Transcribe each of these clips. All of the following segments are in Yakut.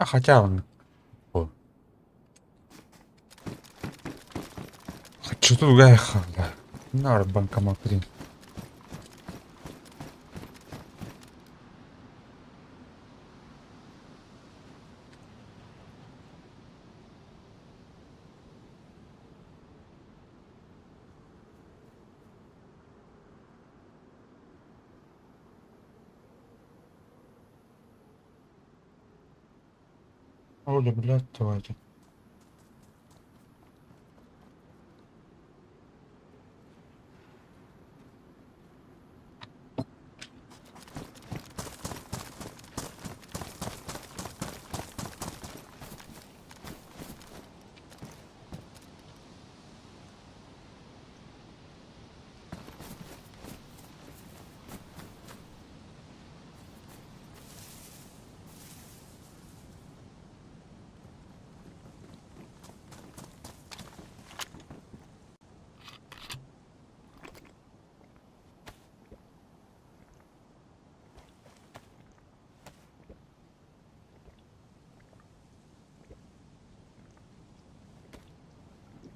А хотя он... Хочу туда да. Нар банкомат блин. Оля, блядь, давайте.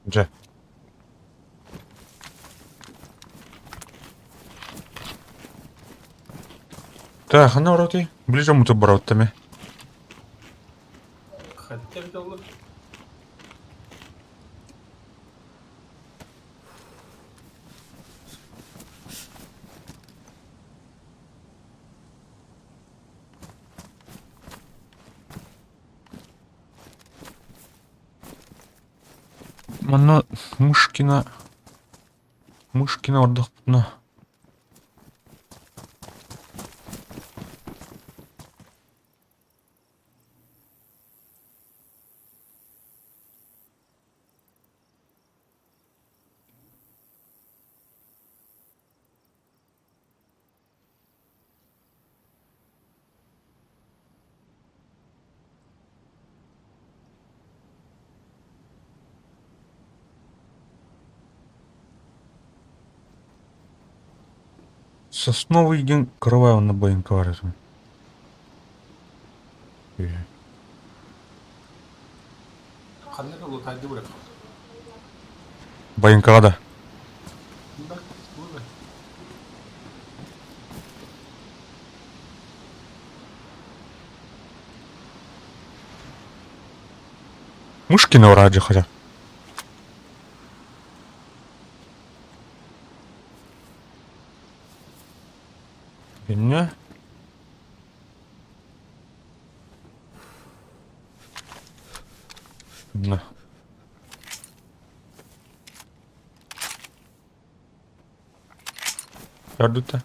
Дьэ. Так, ханна барабытый? Ближе мутуп барабыт эми. Хотя эбит оллар. Манна Мышкина Мышкина ордохпутуна Сосновый диэн кыровай уонна бойуҥка баар этим. Ханна да лутайды бырах. Байыҥкаҕа да? Да, было. Мышкина вроде хотя. Иннэ. На. Көрдүтэ.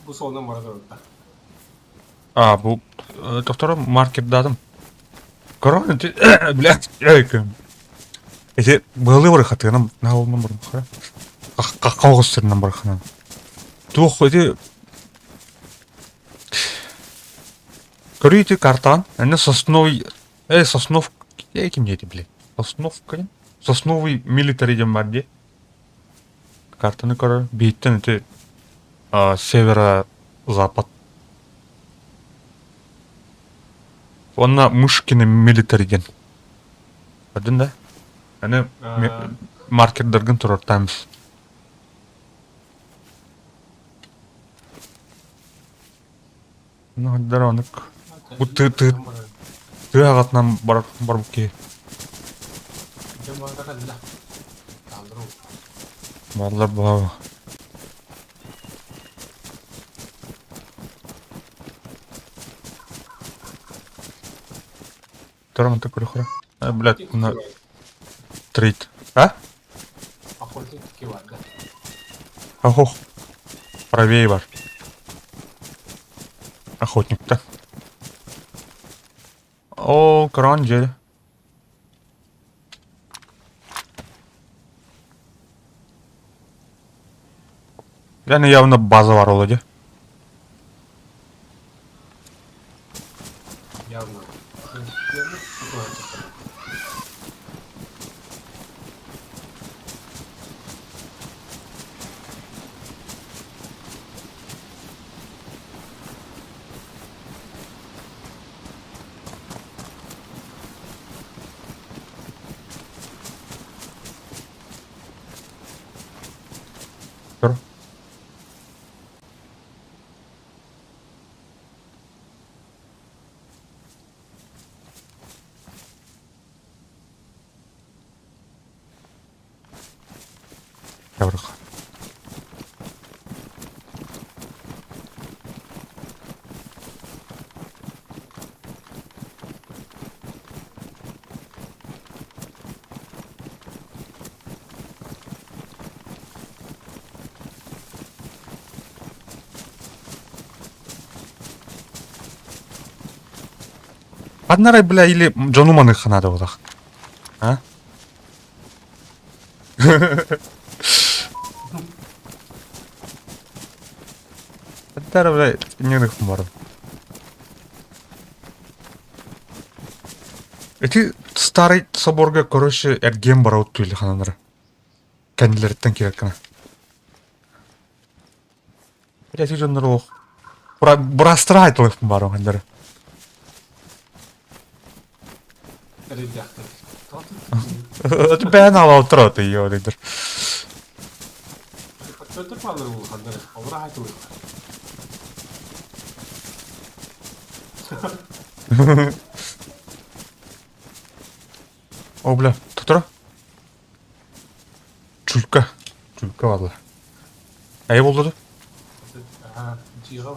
Бу суолунан бара турбута. А, бу тохторо маркердаатым. Корона, блядь, Эти быһалыы бар хатыгынан наһаалынан барбахара. Хахха сиринэн бараханан. Туох эти Көрүү ити картаан, эмне сосновый, соснов, ким диэти, блядь, Сосновка, Сосновый милитари диэн бар дии. Картаны көрөр, биһиттэн ити северо-запад. Уонна Мышкины милитари диэн. Көрдүн да? Аны маркердаргын туруортаамыс. Ну, онук. Бу тыы тыы тыа аҕатынан бар барбыт киһи. Баллар баҕа. Тура көрөхөрө. Блядь, на трейд. А? Охох. Правее бар. Охотник-то. О, кран дьиэ. Yani явно база бар ол дии. Явно. Көр. Яврых. Ханнарай, бля, или дьону маныхха наада буолах. А? Ханнара, бля, ньыныхпын баран. Ити старый соборга, короче, эргиэн барабыт түүлэ хананара. Кэннилэриттэн киирэр гына. Бля, ити дьоннор олох бырастара айтылыахпын баар ханнара. Эрэйдээхтэр. Бэйэн аалалтар аты ийэ олейдер. Патриоттар бааллар улаханнар. Олор айтылыахтар. О, бля, тутура. Чулька. Чулька валла. Эйэ буолла Аа, дьиэҕэ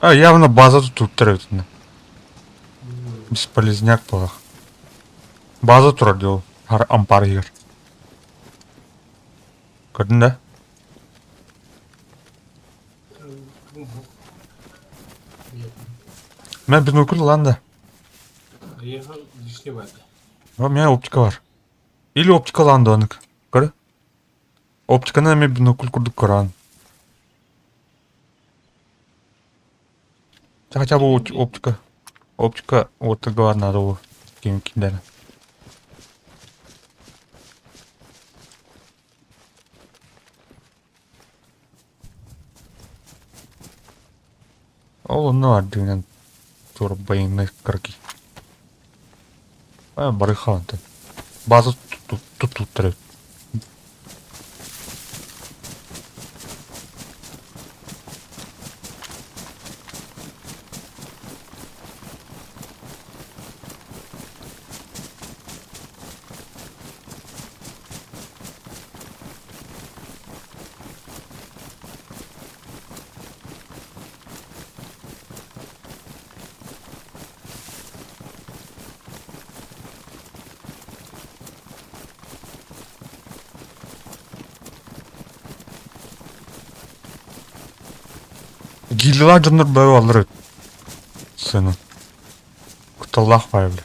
А, явно база туттар эбитинэ. Бесполезняк буолах. База турар дии ол ампаар иһигэр. Көрдүн да? Мен бинокль ылан да. Эйиэхэ лишний баар У меня оптика бар. Или оптика ылан да онык. Көрө. Оптиканы эмиэ бинокль курдук көрөҕүн. Хотя бы оптика. Оптика вот говор надо было. Ким кидали. Ол онно ардыынан туора байыаннай кыракый. Э, барыха онтон. База туттуттар эбит. Гиллилаах дьоннор бары аллар эбит. Сыана. Кутталлаах баайы бile.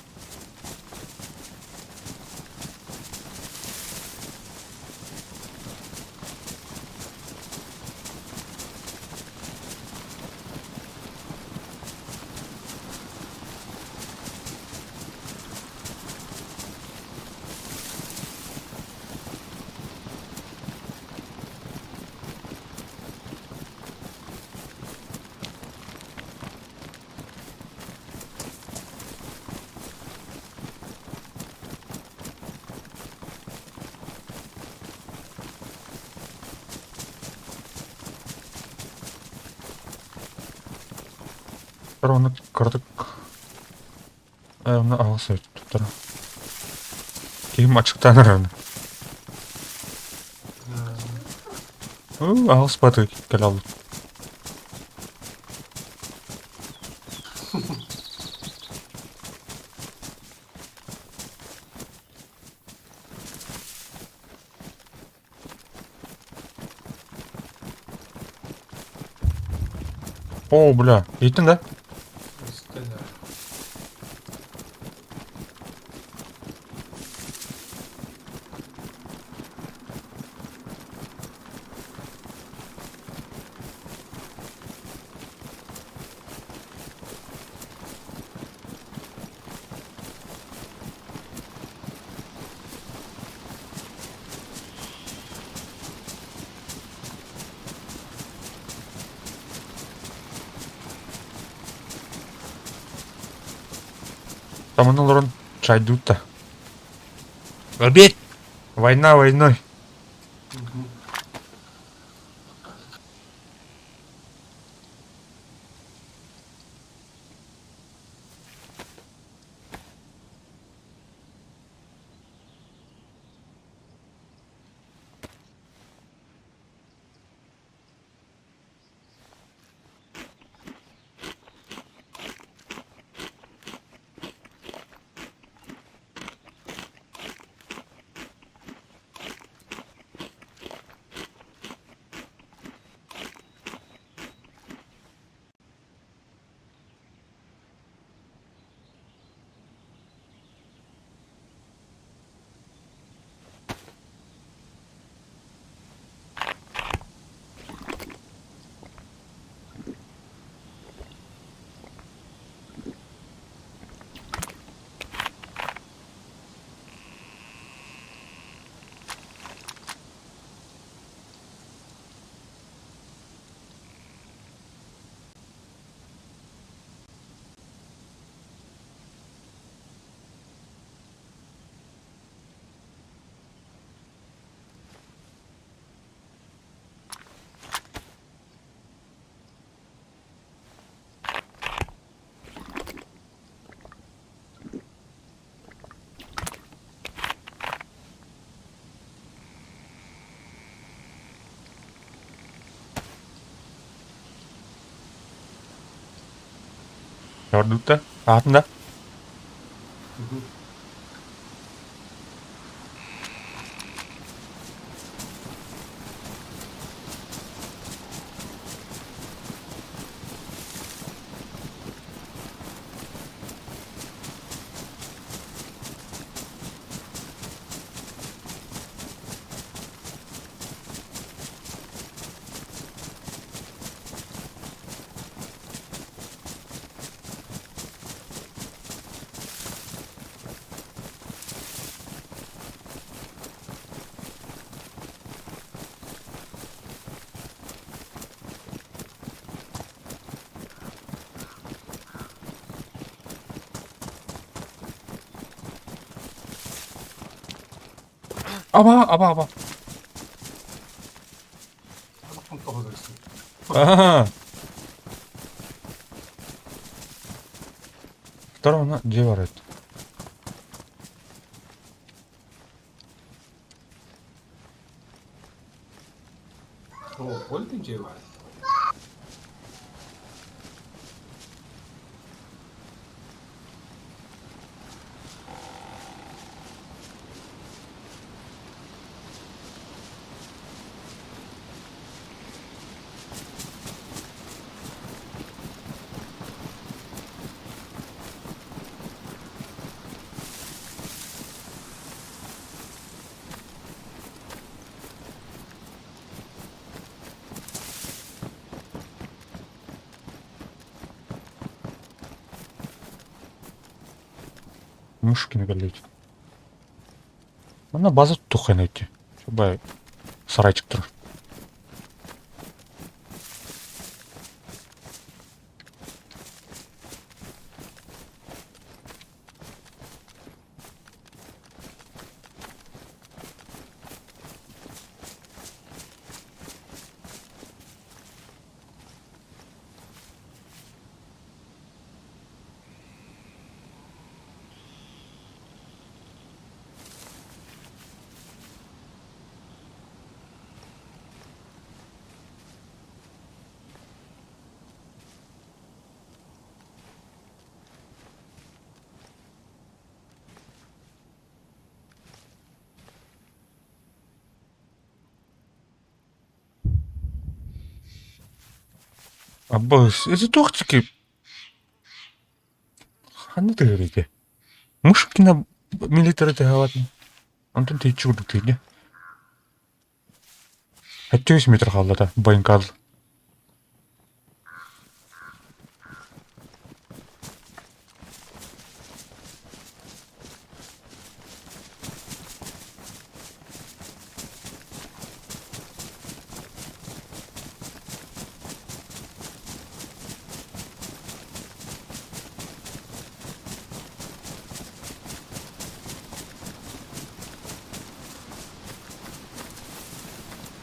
Оны кыратык оны аҕыс туттара. Киһим ачыктаан эрэр. Аҕыс баты кэлэ албыт. О, бля, иһиттиҥ да? Истэн эрэ. Таман олорон чайдуут да. Обед! Война войной. Ордук да? Аатын да? Аба, аба, аба. Аа. Второго дьиэ бар эбит. О, дьиэ бар. Мушкины кэллибит. Манна база туттуохха эти. Бай сарайчик турар. Аббас, ити туох диэки ханна тыһыыр ити? Мышкина милитари тыһаабатын. Онтон тэйиччи курдук тиийдэ. 700 метр хааллата Байкал.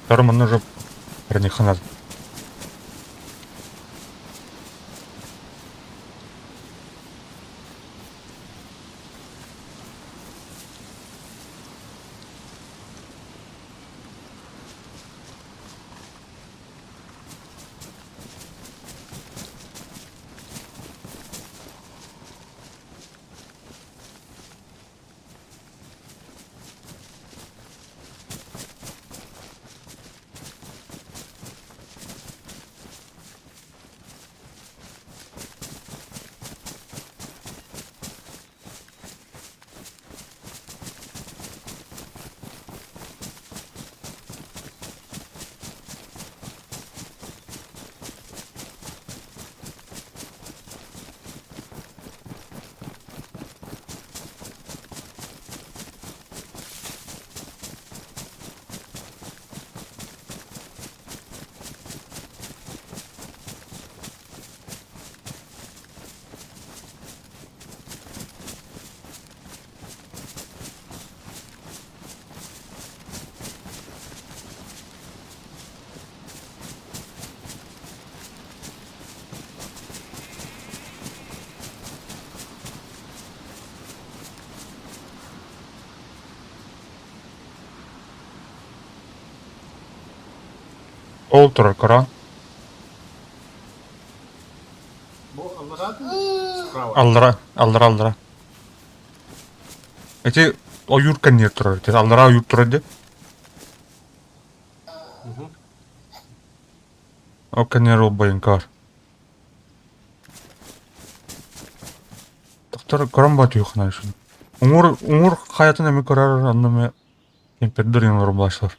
Второй манна уже проникханар. Ол турар көрөөн. Бу аллараа дуу? Справа. Аллара, аллара, аллара. Ити ойуур кэннигэр турар. Ити аллараа ойуур турар дии. Ол кэннигэр ол байыҥкаар. Доктор көрөн баатыйыаххына шын. Уҥур, уҥур хайатын эми көрөр, онно эми кемпердер олорор булааччылар.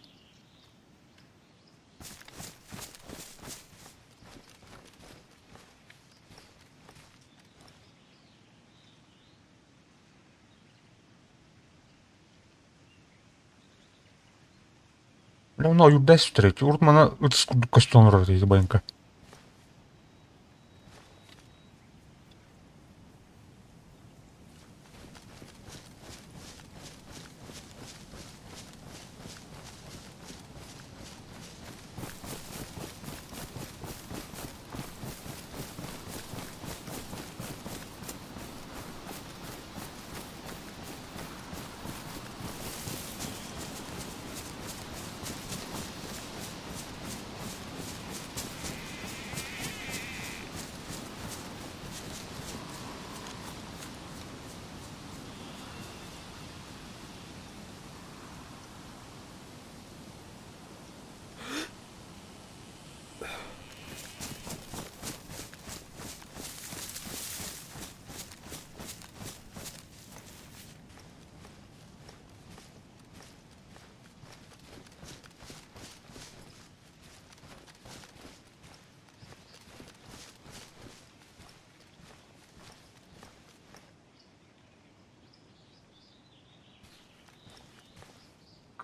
Бля, онно ойуурдаах сүтэрэ. Урут маны ытыс курдук көстөн олорор этэ байыҥка.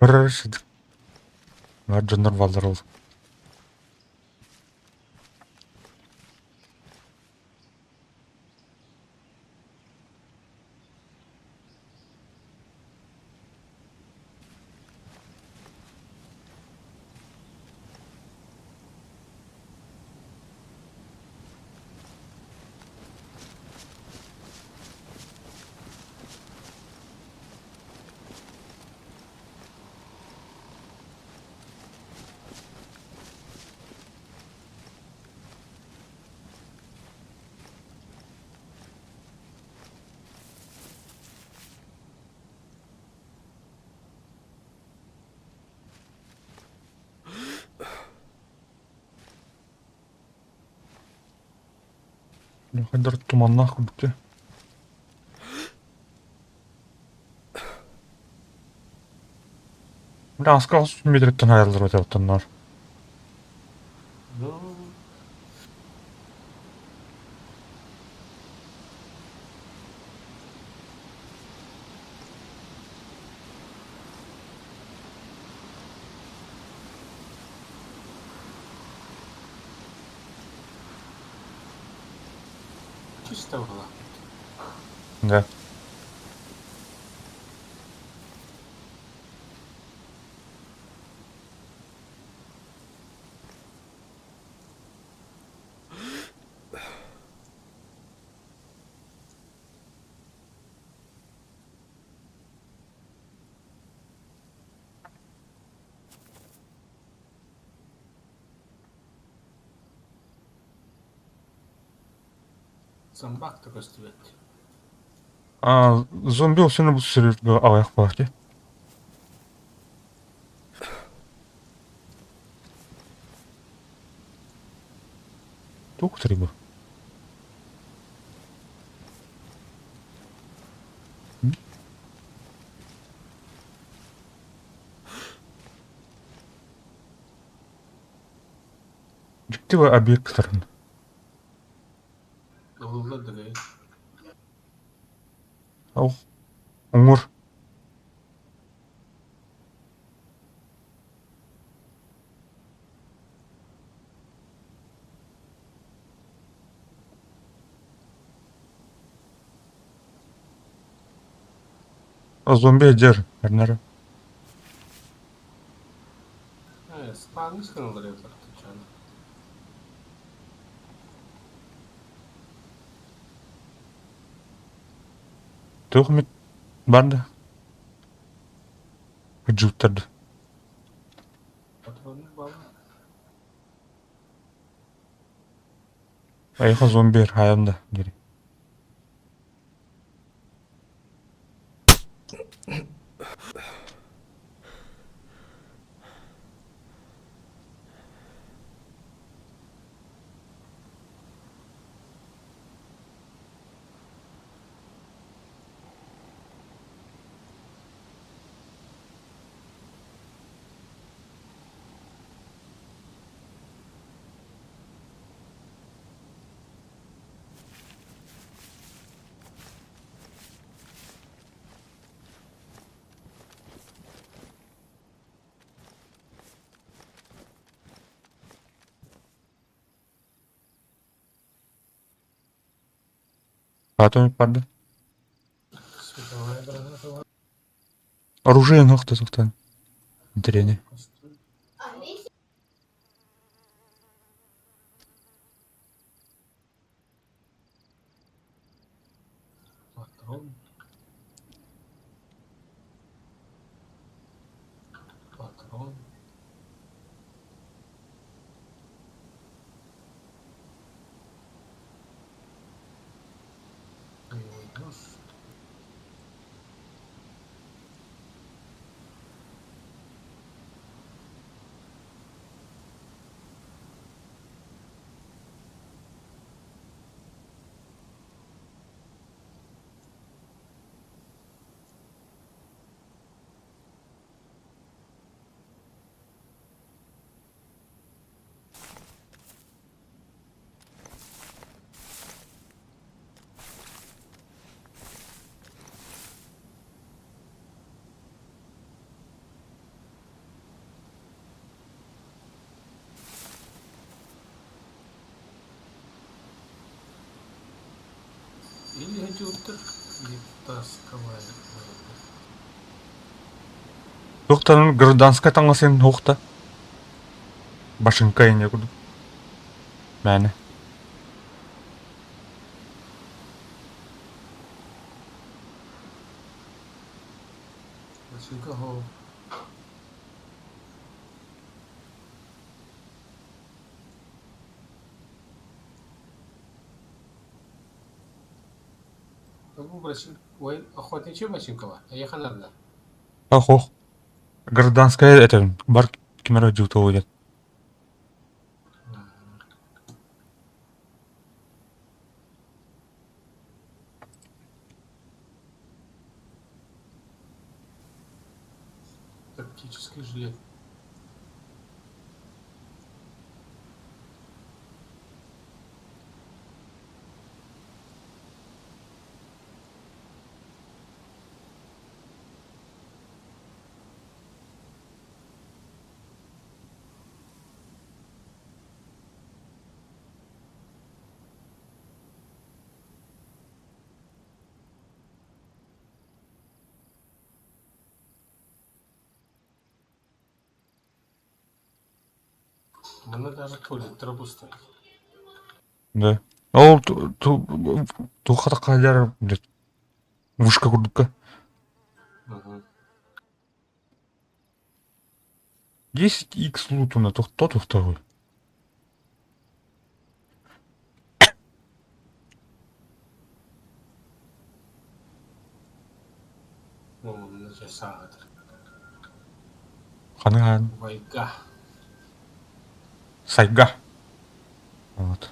Көрөр Баар дьоннор бааллар ол. Хайдах туманнаах курдук дии. Бля, аска хос метреттен айыллар этэ Ну, чисто была. Да. Зомбак да көстүбэт. А, зомби осыны бу сырырга аҕыйах баар дии. Туох бу? Дьикти объекттарын. Ылыллар да Ол уҥур. Зомби дьэр, эрнэр. Спаҥҥыс гыналлар эбит артычааны. Туох эмит бар да? Кырдьыбыттар да. Патроны бааллар. Айха зомби хайам да дири. Патон барда. Световая граната бар. Оружие нохта сухтан. Интэриэһинэй. Патрон. Патрон. Боевой нож. Или идиоттар, или тасковая. Туохтан гражданскай таҥасын уохта. Башыҥка инньэ курдук. Мээнэ. Башыҥка хоо. Бу башин, ой, охотничий башинка Эйиэхэ наада. Ох, гражданская это бар ким эрэ дьуутуо диэн. Тактический жилет. Манна даже туалеттара пустой. Да. Ол туохха хаалар, блядь, вышка курдукка. Мгм. 10x лутуна тохто тохтоҕуй. Уолунна дьэ сааһытар. Ханыһаан. Вайга. Сайга. Вот.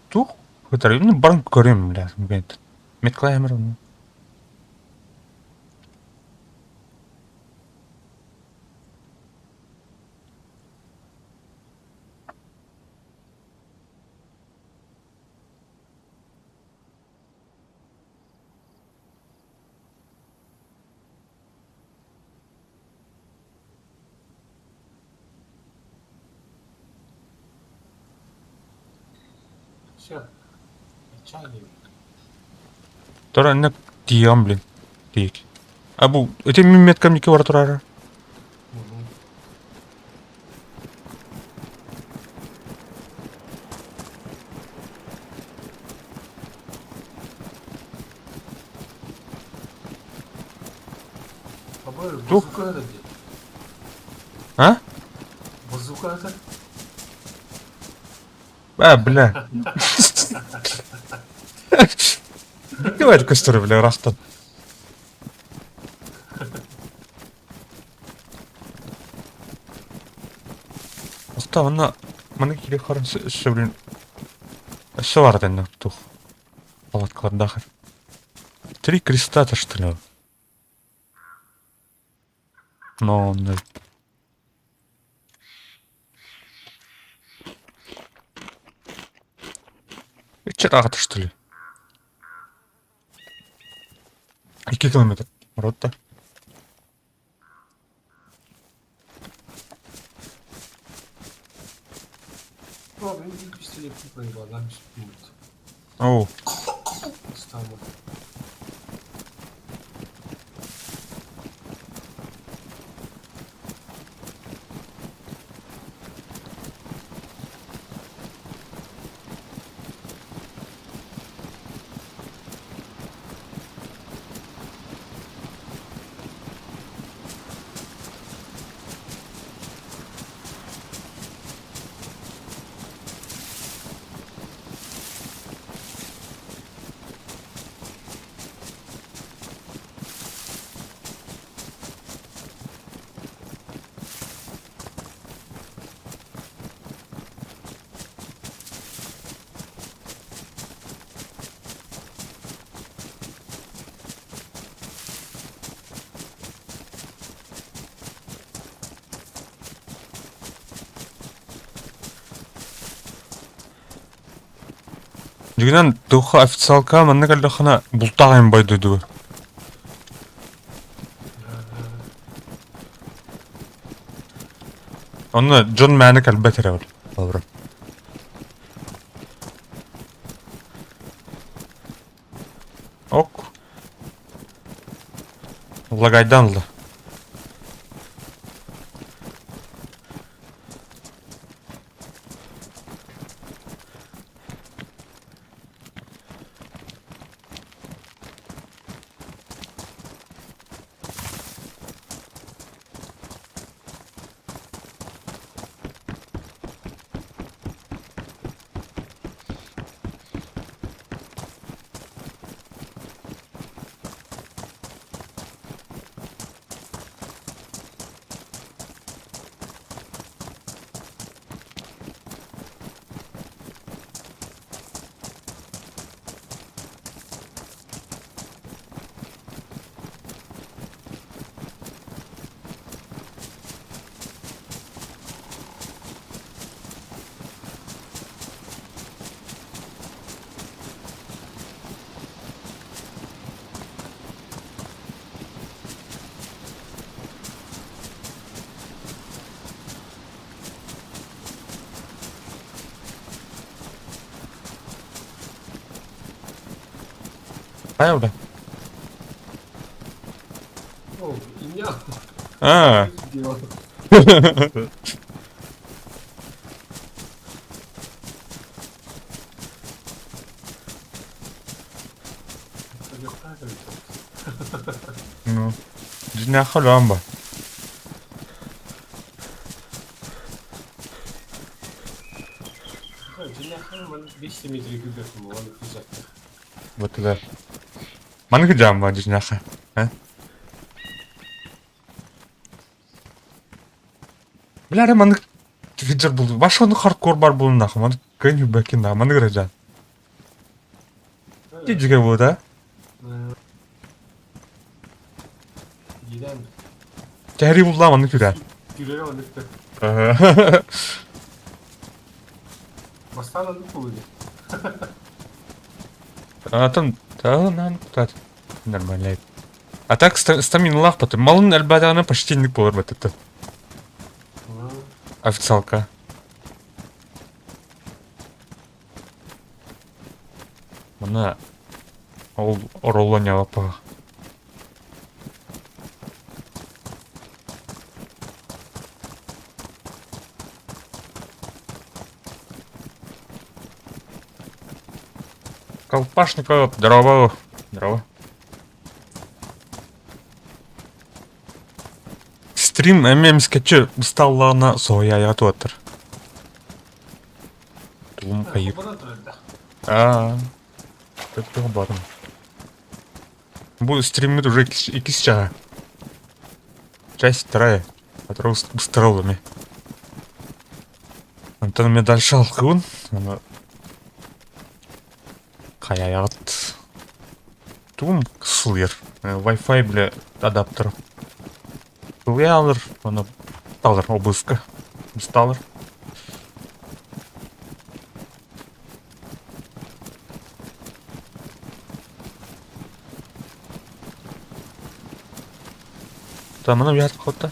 Туох ытар, ну баран көрүөм, бля, Метклаймер. Все. Чайный. Тура иннэ тиийэҕин блин тиийик. А бу ити мин меткам диэки бара турара. Мгм. Побой, Туох? базука это где? А? Базука это? А, бля. Давай көстөр, бля, ырахтан. Оста манна манна киирэ харан өссө блин өссө баар этэннэ тух палаткалардаах. Три креста что ли? Но он Чыраҕа что ли? 2 километр. Ротта. О, мен биир пистолеппин проебалаан бүппүт. Оо. Ыстааммыт. Дьиҥинэн туохха официалка манна кэллэххинэ бултаах айан байдойдуга. Онно дьон мээнэ кэлбэт эрэ олорор. Ок. Лагайдан ылла. Хайа бля? О, инньэ. Аа. Ну, дьиҥнээххэ өлөөн ба. Бытыгар. Маннык дьаам ба дьиҥнээххэ. Э? Бля, эрэ маннык виджер булду. Баш ону хардкор бар булуннах. Маннык кыайын хүббэккин да. Маннык эрэ дьаан. Дьигэ буолда. Кэһэрии буллаа маннык күрэр. Күрэрэ маннык Бастаан оннук буолуо Атын нормально. А так стаминалаах потом. Малын элбээтэҕинэ почти инник буолар баттыттан. Официалка. Мына ол ороллон ньалаппаҕа. Колпашников, здорово. Здорово. Стрим эмиэ усталлаҕына соһуйаайаҕа туоттар. Тугум хайыыр. Аа, бардым. Бу стриммит уже иккис чаһа. Часть вторая, которая устарал эми. Онтон мен дальше алкыбын. Аны хайаҕыт. Тугум сылыйар. Wi-Fi бля адаптер. Сылыйа алыр, оны талыр обыска. Усталыр. Тамана уят хотта.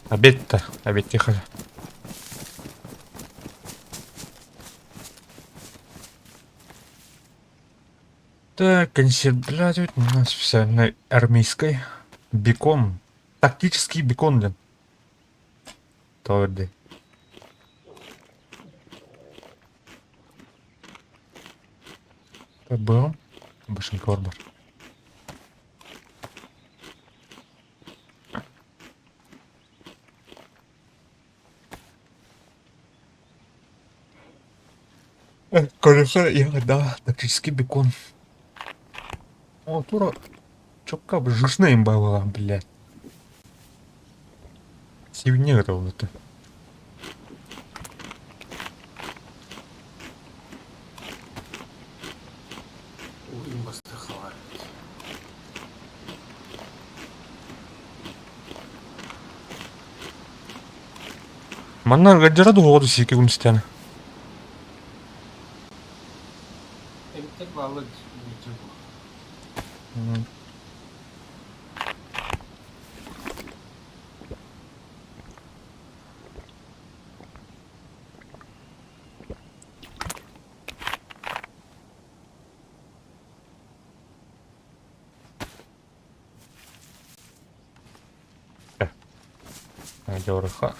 Обед-то, обед тихо. Так, консерв, блядь, у нас вся на армейской. Бекон. Тактический бекон, блин. Твердый. Был. Башенька бар. Короче, я, да, тактический бекон. О, тура, чокка жирная была, блядь. Сивне это вот это. Манна ыалдьара дуоҕа сиики күнүстээн Эбиттэр бааллар дьэ Дьоруха.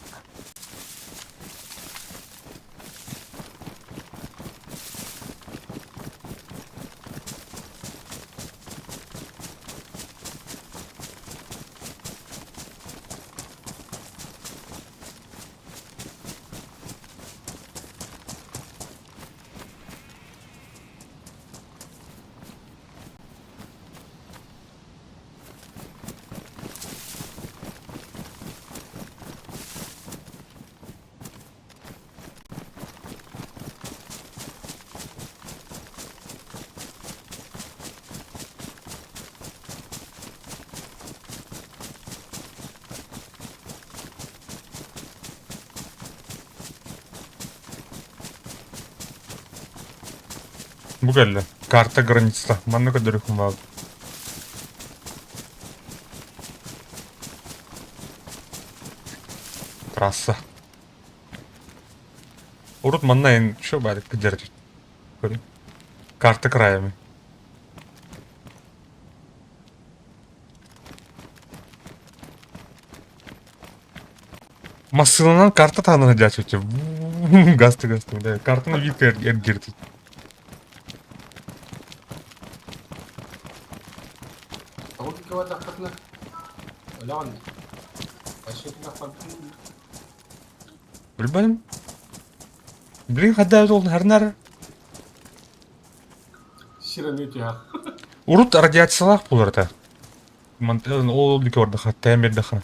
Бу кэллэ. Карта граница. Манна көрдөрүөххүн баҕар. Трасса. Урут манна эн что баар кыдьар Көрүн. Карта краями. Массыынанан карта таһынан сылдьааччы. Газ газ да. Картаны биир эргиртит. Тоҕо киһи Өлөҕүн Билбэтим. Блин, хадда ол харнар. Сир түһэх. Урут радиациялаах буолар этэ. Ол диэки бардаха, тэйэн биэрдэххинэ.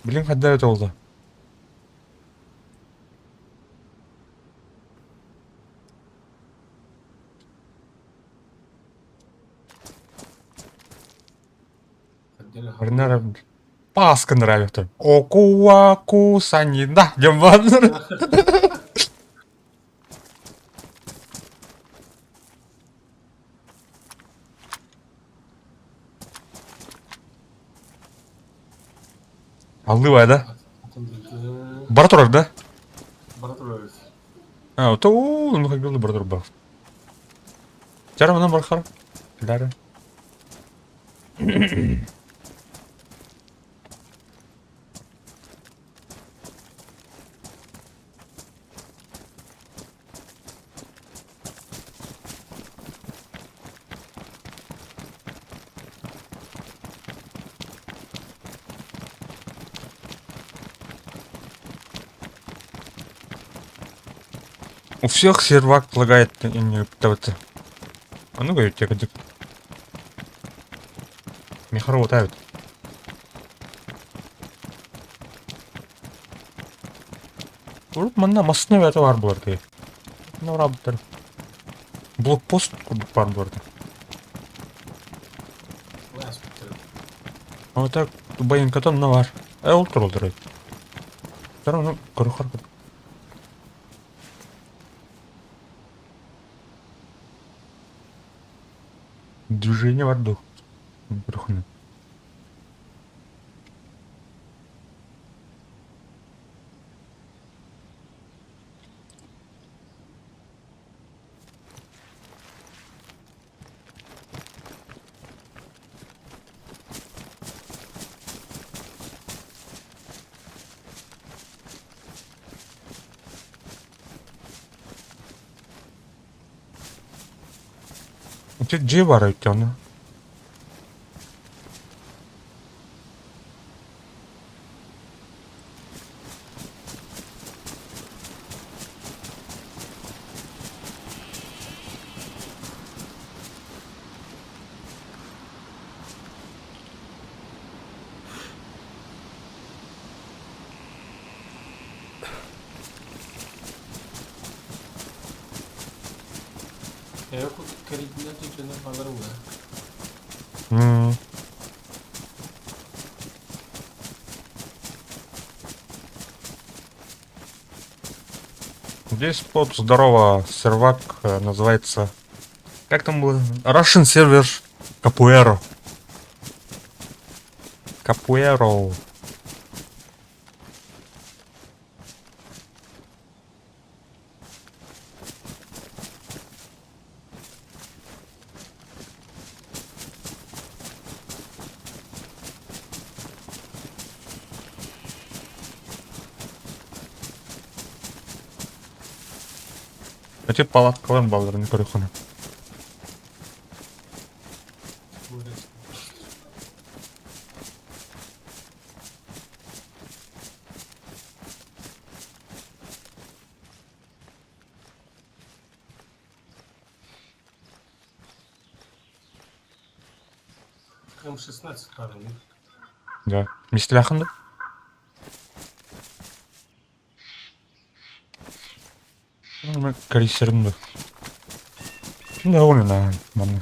Билин хадда это олду. Харнар Паска нравится. Окуаку санида. Диэн баар. Аллыбай да? Бара турар да? Бара турар. А, то ну как бара турар. Чара манан бархар. Лара. У всех сервак лагает и не пытаются. А ну говорит, я Михаил тавит. Урут манна массыына бэйэтэ баар буолар дии. Манна Блокпост курдук баар буолар А так военката онно баар. Э ол тураллар эбит. Ону көрө Движение бар дуу? Көрөхүнэ. Ити дьиэ баар эбит онно. Здесь вот здорово, сервак называется... Как там было? Russian сервер Capoeira. Capoeira. Эти палаткалар балларын көрөхүнэ. М16 правильно? Да. Мистелахын да? Крейсерым да. Довольно, манна.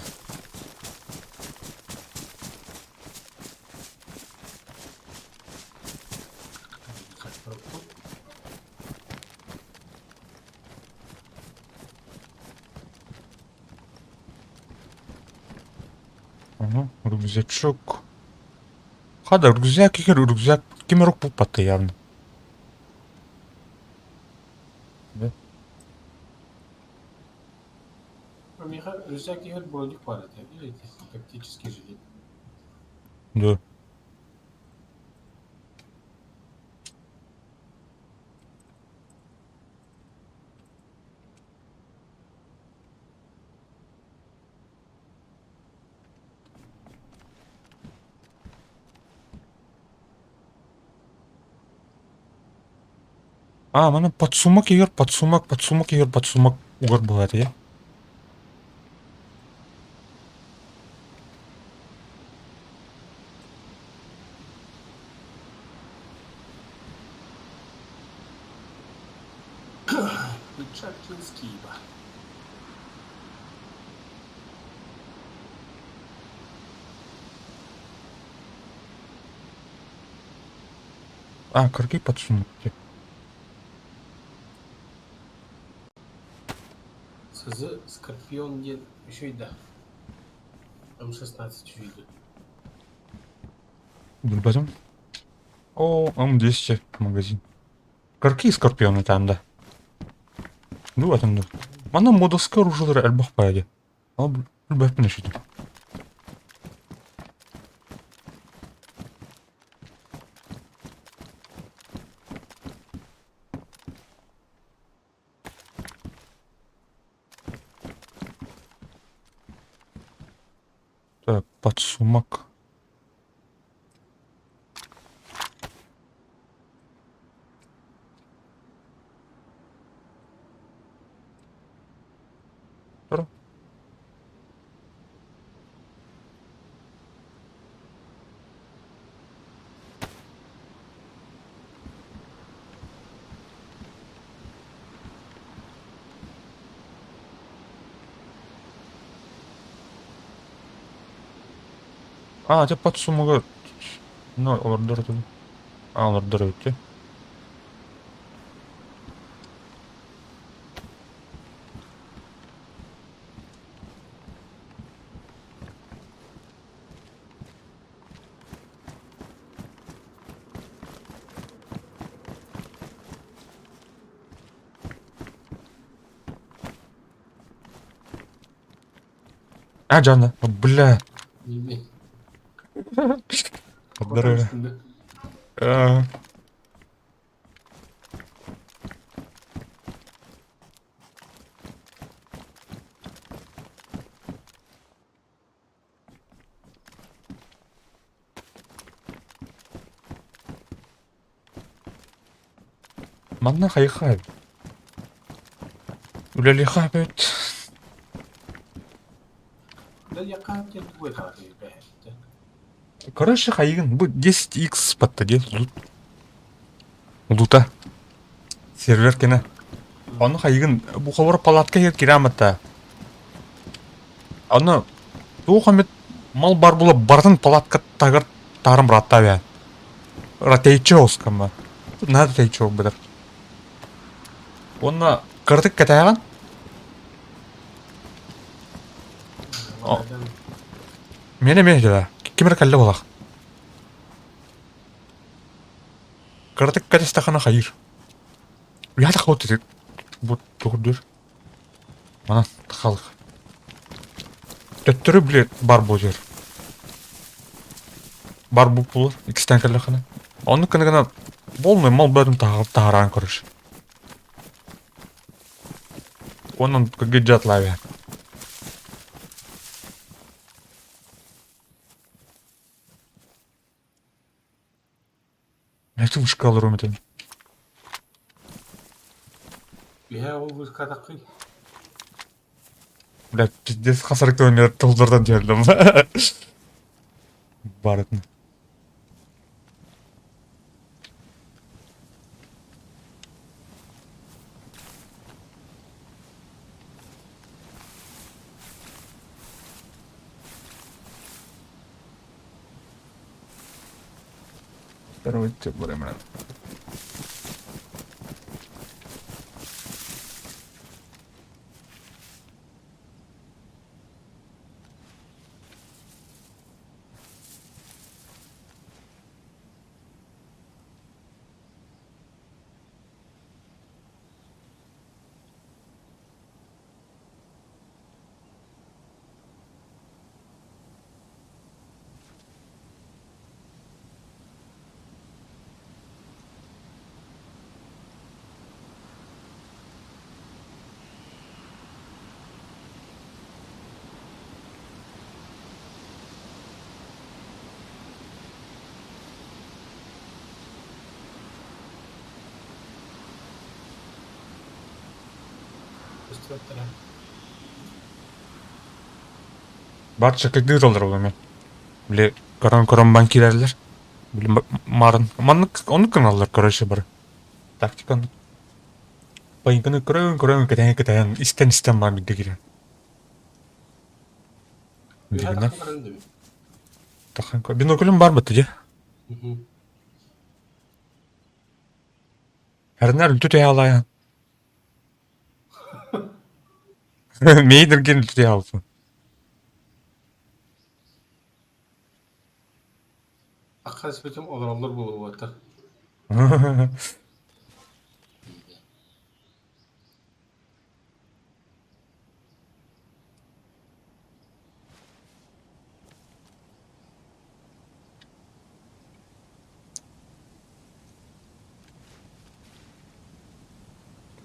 Ага, рюкзачок. Хада, рюкзак егер рюкзак ким эрэ укпаппатта явно. Да? Миэхэ рюкзак иһэр броник баар этэ, или тактический жилет. Да. А, манан подсумок иһэр, подсумок, подсумок иһэр, подсумок угар буолар этэ. Печаткинский ба. А, кыргый подсумок диye. СЗ Скорпион диэн үчүгэй да М16 үчүгэй дуу? Билбэтим. О, М200 магазин. Какие скорпионы там да? Ну, этом да. Манна модовское оружие элбэх баайы. Ол билбэппин өшүтүм. Так, подсумок. Тур. А, дьэ подсумогу ну, олордор этим. А, олордор эбит дии. А, Жанна, бля. Билбэт. Здорово. Хотон А. Манна хайхай. Үлэлиэхэ эбит. Короче, хайыгын бу 10x батта диэн лут. Лута. Сервер кэнэ. Ону хайыгын бу хобор палатка иһэр кирээмэтэ. Аны туох эмит мал бар була барытын палатка тагыр таарым бырааттаа бэйэн. Ратейчи оскама. Наһаа тэйчи быдар. Уонна кыратык кэтээҕин. Миэнэ эмиэ дьэ ким эрэ кэллэ буолах. Кыратык кэтэстэххинэ хайыыр. Уйаата хабыт ити бу тугурдуур. Манан халык. Төттөрү били бар буолар. Бар буолар иккистээн кэллэххинэ. Оннук гына гына полный мал бөтүн таһараан көрөр. Онон кыргыдьатлаабыт. Эти вышка олоруом этэ. Үһээ ол вышкатаххый? Бля, пиздец хасарыктан мэр толдордан түһэрдим. Барытын. Короче, барымын. Тахсыбыттара. Бар чакырдыы толору мен. Били көрөн-көрөн бан киирэллэр. Били марын маннык оннук гыналлар короче бары. Тактиканы. Байыҥканы көрөн-көрөн кэтээн-кэтээн истэн-истэн баар биирдэ киирэн. Үөһэ Дигинэ. тахсан баран дибит. Тахан биноклем бар бытты дьэ. Эрнер үлтү түһэ алайан. Мейдерген үлтү түһэ алсын. Акка испитим олороллор буолуота.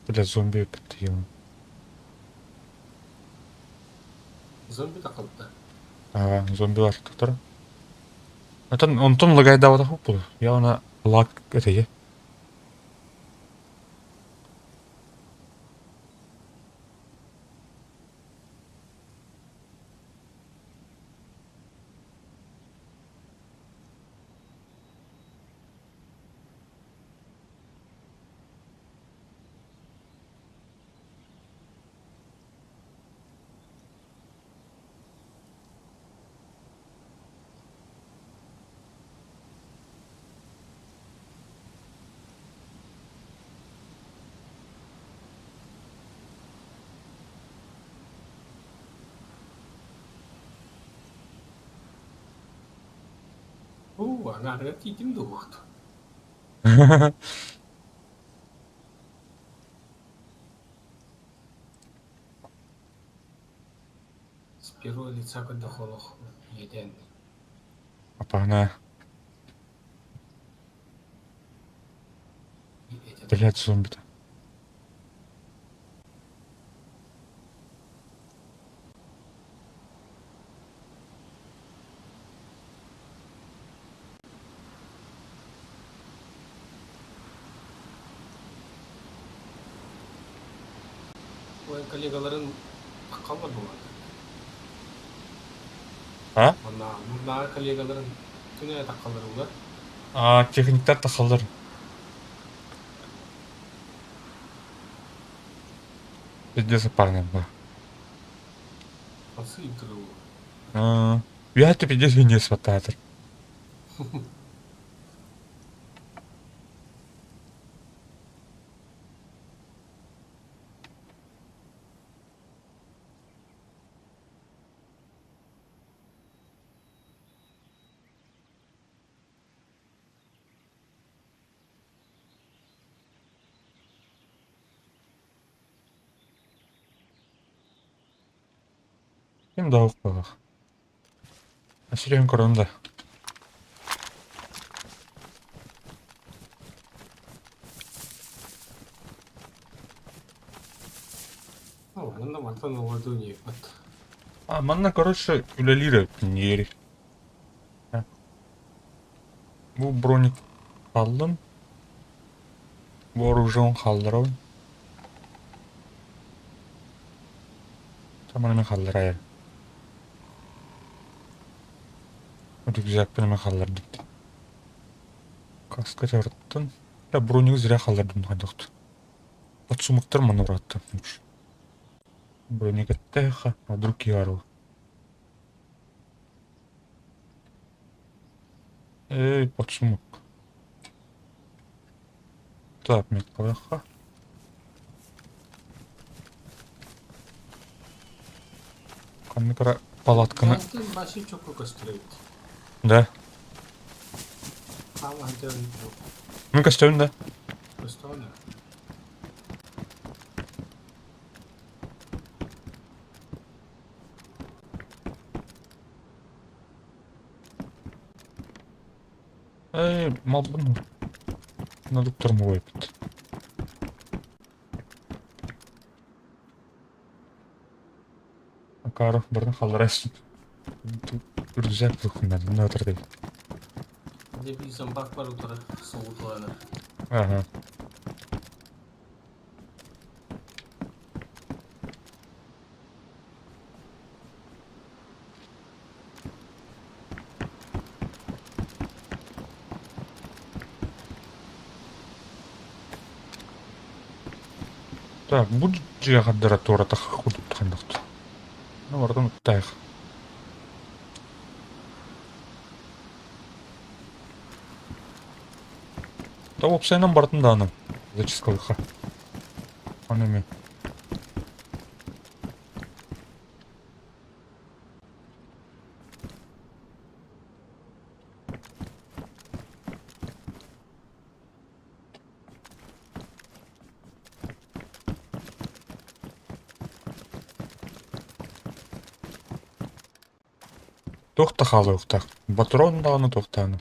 Бля, зомби опять. Зомби тахалта. А, зомбилар тохтор. Онтон онтон лагайдаабатах буолуо. Я она лаг этэйэ. Уу, анаарга тиитим дуо? С первого лица көрдөххө иэдээн. Апана. Блядь, зомби-то. Ой, коллегаларын таххаллар буолан. А? Манна маннааҕы коллегаларын күнэ таххаллар улар. А, техниктар тахаллар. Пиздец парня был. Отцы интервью. А, я тебе пиздец не свататор. Ким да укпалах. Асирен көрөн да. Манна мантан оҕордуу диэппит. А, манна, короче, үлэлиир эбиппин Бу броник хааллын. Бу оружием хаалларабын. Таманы мен хаалларайын. Рюкзакпын мен хааллардым. Каска чарыттым. Да бронигы зря хааллардым хайдахт. Подсумоктар маны уратты. Броник эттэхэ, а вдруг киару. Эй, подсумок. Так, меткалаха. Ханнык эрэ палатканы Баши чокко көстөр эбит. Да. Хаама сылдьан Мин көстөбүн да. көстөҕүн Эй, малбын надо штурмовой эбит. Акаров барын халларайсын. Рюкзак тухунан, мына отыр Дьэ биир зомбак бар утары соҕутууланар. Ага. Так, бу дьиэ хардара туоратах курдук ханнык. Ну, барытын уттаах. Да уопсайынан барытын даҕаны зачисткалыахха. Аны эмиэ. Туох да хаалыахтаах, ботуруон даҕаны туох даҕаны.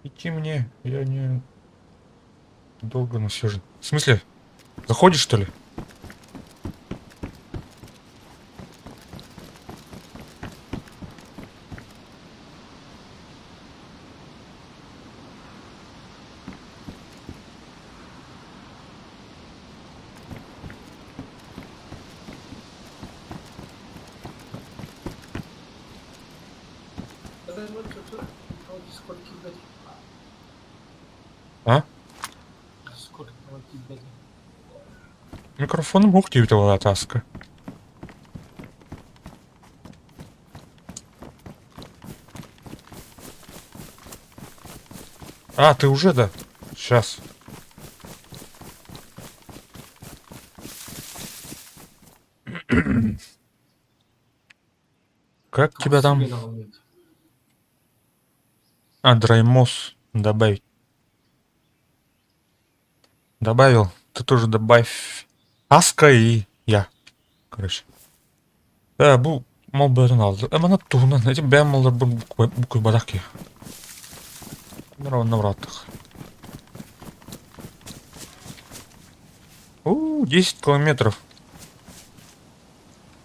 Идти мне, я не долго насижу. В смысле? Заходишь, что ли? А? Микрофоном ух диэбитэ буолла тааска. А, ты уже, да? Сейчас. Как тебя там? А, Драймос добавить. Добавил. Ты тоже добавь. Аска и я. Короче. Э, бу мал бөтен алды. Э, мана туһунан. Эти бэйэм малларбын букуйбатах киһи. Набраттых. У, 10 километров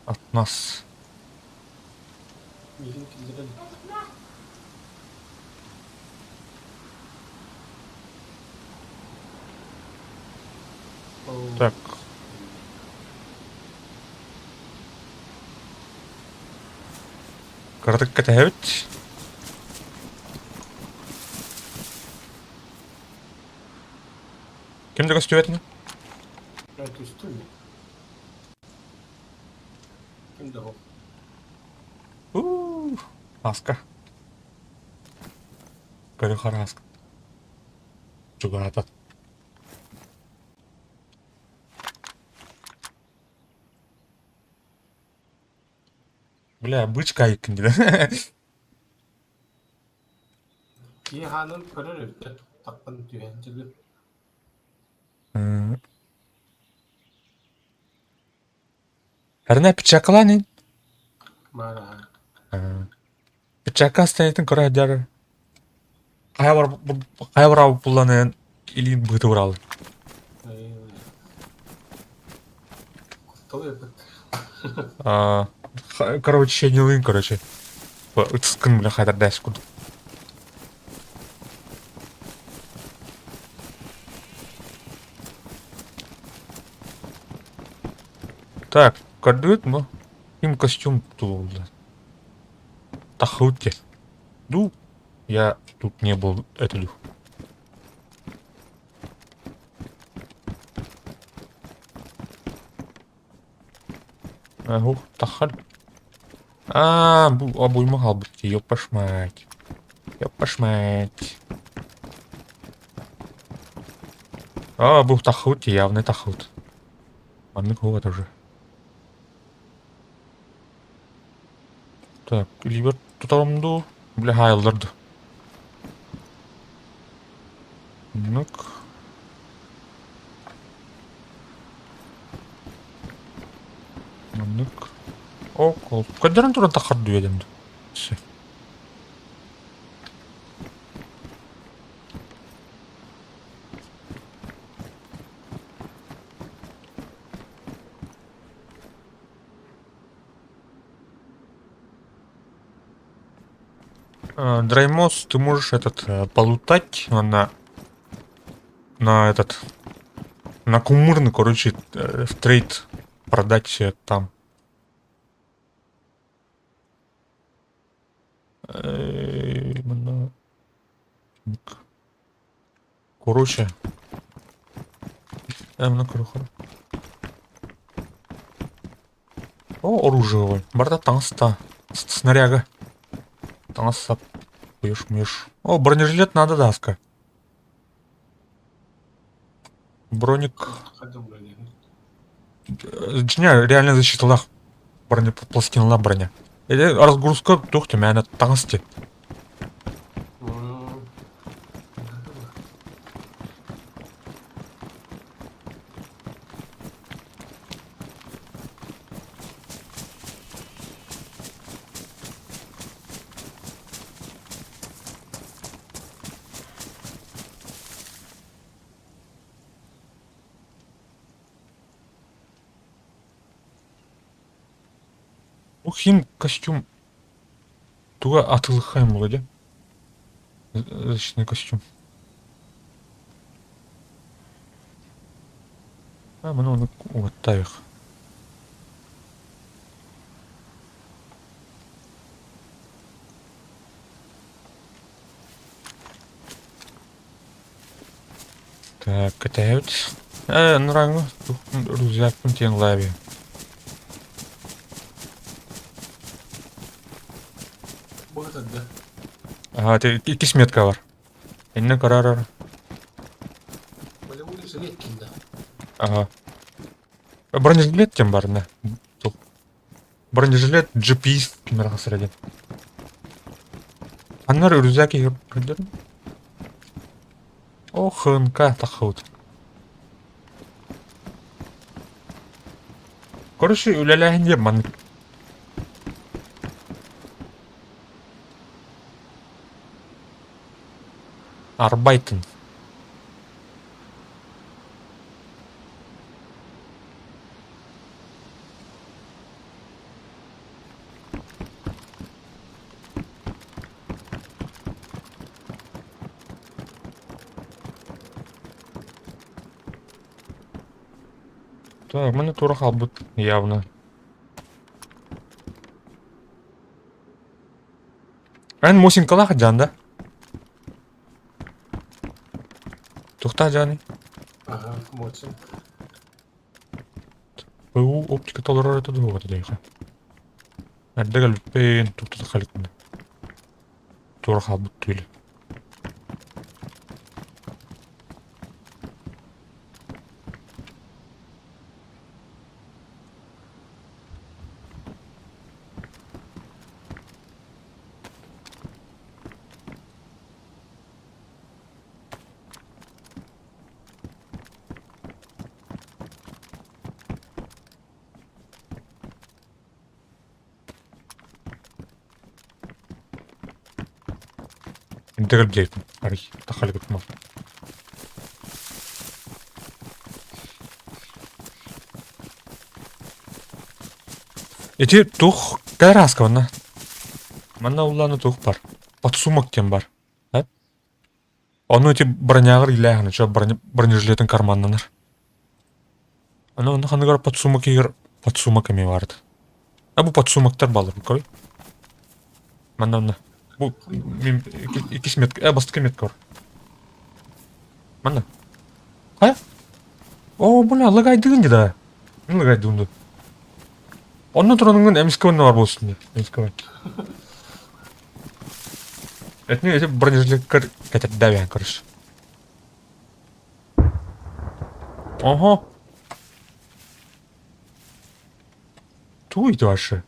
от нас. Миигин киллэрэн Так. Кыратык кэтэһэбит. Ким да көстүбэтин? Түстүм. Ким да У, Аска. Көрү хараска. Чугаата. Бля, бычка айыккын дии. Киһи хаанын көрөр эбит таххан түһэн дьылы. Эрнэ пичакалаанин. Баар Пичака астайытын көрө сылдьар. Хайа бар хайа бараабыт булланын илиин быһыта ураалын. Куттал эбит. Короче, щенилын, короче. Ытыскын бля хайдардааш курдук. Так, көрдүгүт бу? Ким костюм тулулла? Тахыт Ну, я тут не был, это Ух, тахар. А, бу обойма хаалбыт дии, ёппаш мать. Ёппаш мать. А, бу тахыт явный тахыт. Маннык вот уже. Так, илиибэр тутарым дуу? Бля, хаайыллар дуу? Оннук. Оннук. О, көрдөрөн туран таххар дуу эдем дуу. Все. Драймос, ты можешь этот полутать на этот на кумырный, короче, в трейд продать там. Короче. Мына көрөхөр. О, оружие Барда таҥаста. Снаряга. Таҥас сап. Куешь, муешь. О, бронежилет надо, даска. Броник. Дьиҥэ, реально защиталаах бронепластиналаах броня. Или разгрузка туох мээнэ таҥас ти. Бу хим костюм туга атылыххайм буолуо дии. Защитный костюм. А, маны ону уоттаайых. Так, кэтэһэбит. Ээ, нурааҥҥа рюкзакпын тиэн ылаабыйа. Быһытырда. Ага, иккис метка бар. Иннэ көрөр. Полевой жилет киинэ. Ага. Бронежилет кем бар, на. Бронежилет GPS кимэр хасыра диэн. Аннар рюкзак иһэр көрдөрүм. О, ХНК таххыбыт. Короче, үлэлээһин диэн маннык. Арбайтын. Так, маны тура хаалбыт явно. Эн Мосинкалаах дьаан да? Туохтаах дьааный? Ага, Мосин. ПУ оптика толорор этэ дуо дэйхэ. Эрдэ кэлбиппин туктата халикпын. Туора хаалбыт түүлэ. Эрдэ кэлбиппин арый тахалыкпын. Ити туох кэрааска манна? Манна улаана туох бар? Подсумок диэн бар. Ону ити броняҕар иилээһин чо бронежилетин карманнанар. Аны онно ханыгар подсумок иһигэр подсумок эмиэ баарыт. А бу подсумоктар бааллар буккой. Манна онно. Бу иккис метка, бастакы метка бар. Манна. Хайа? Оо, бу лагайдыгын да. Мин лагайдыгын да. Онно тураныҥҥын эмискэ онно бар буолсун дии. Эмискэ бар. Этни эти бронежилеткар кэтэрдээбээн көрүс. Ого. Тугуй ваши?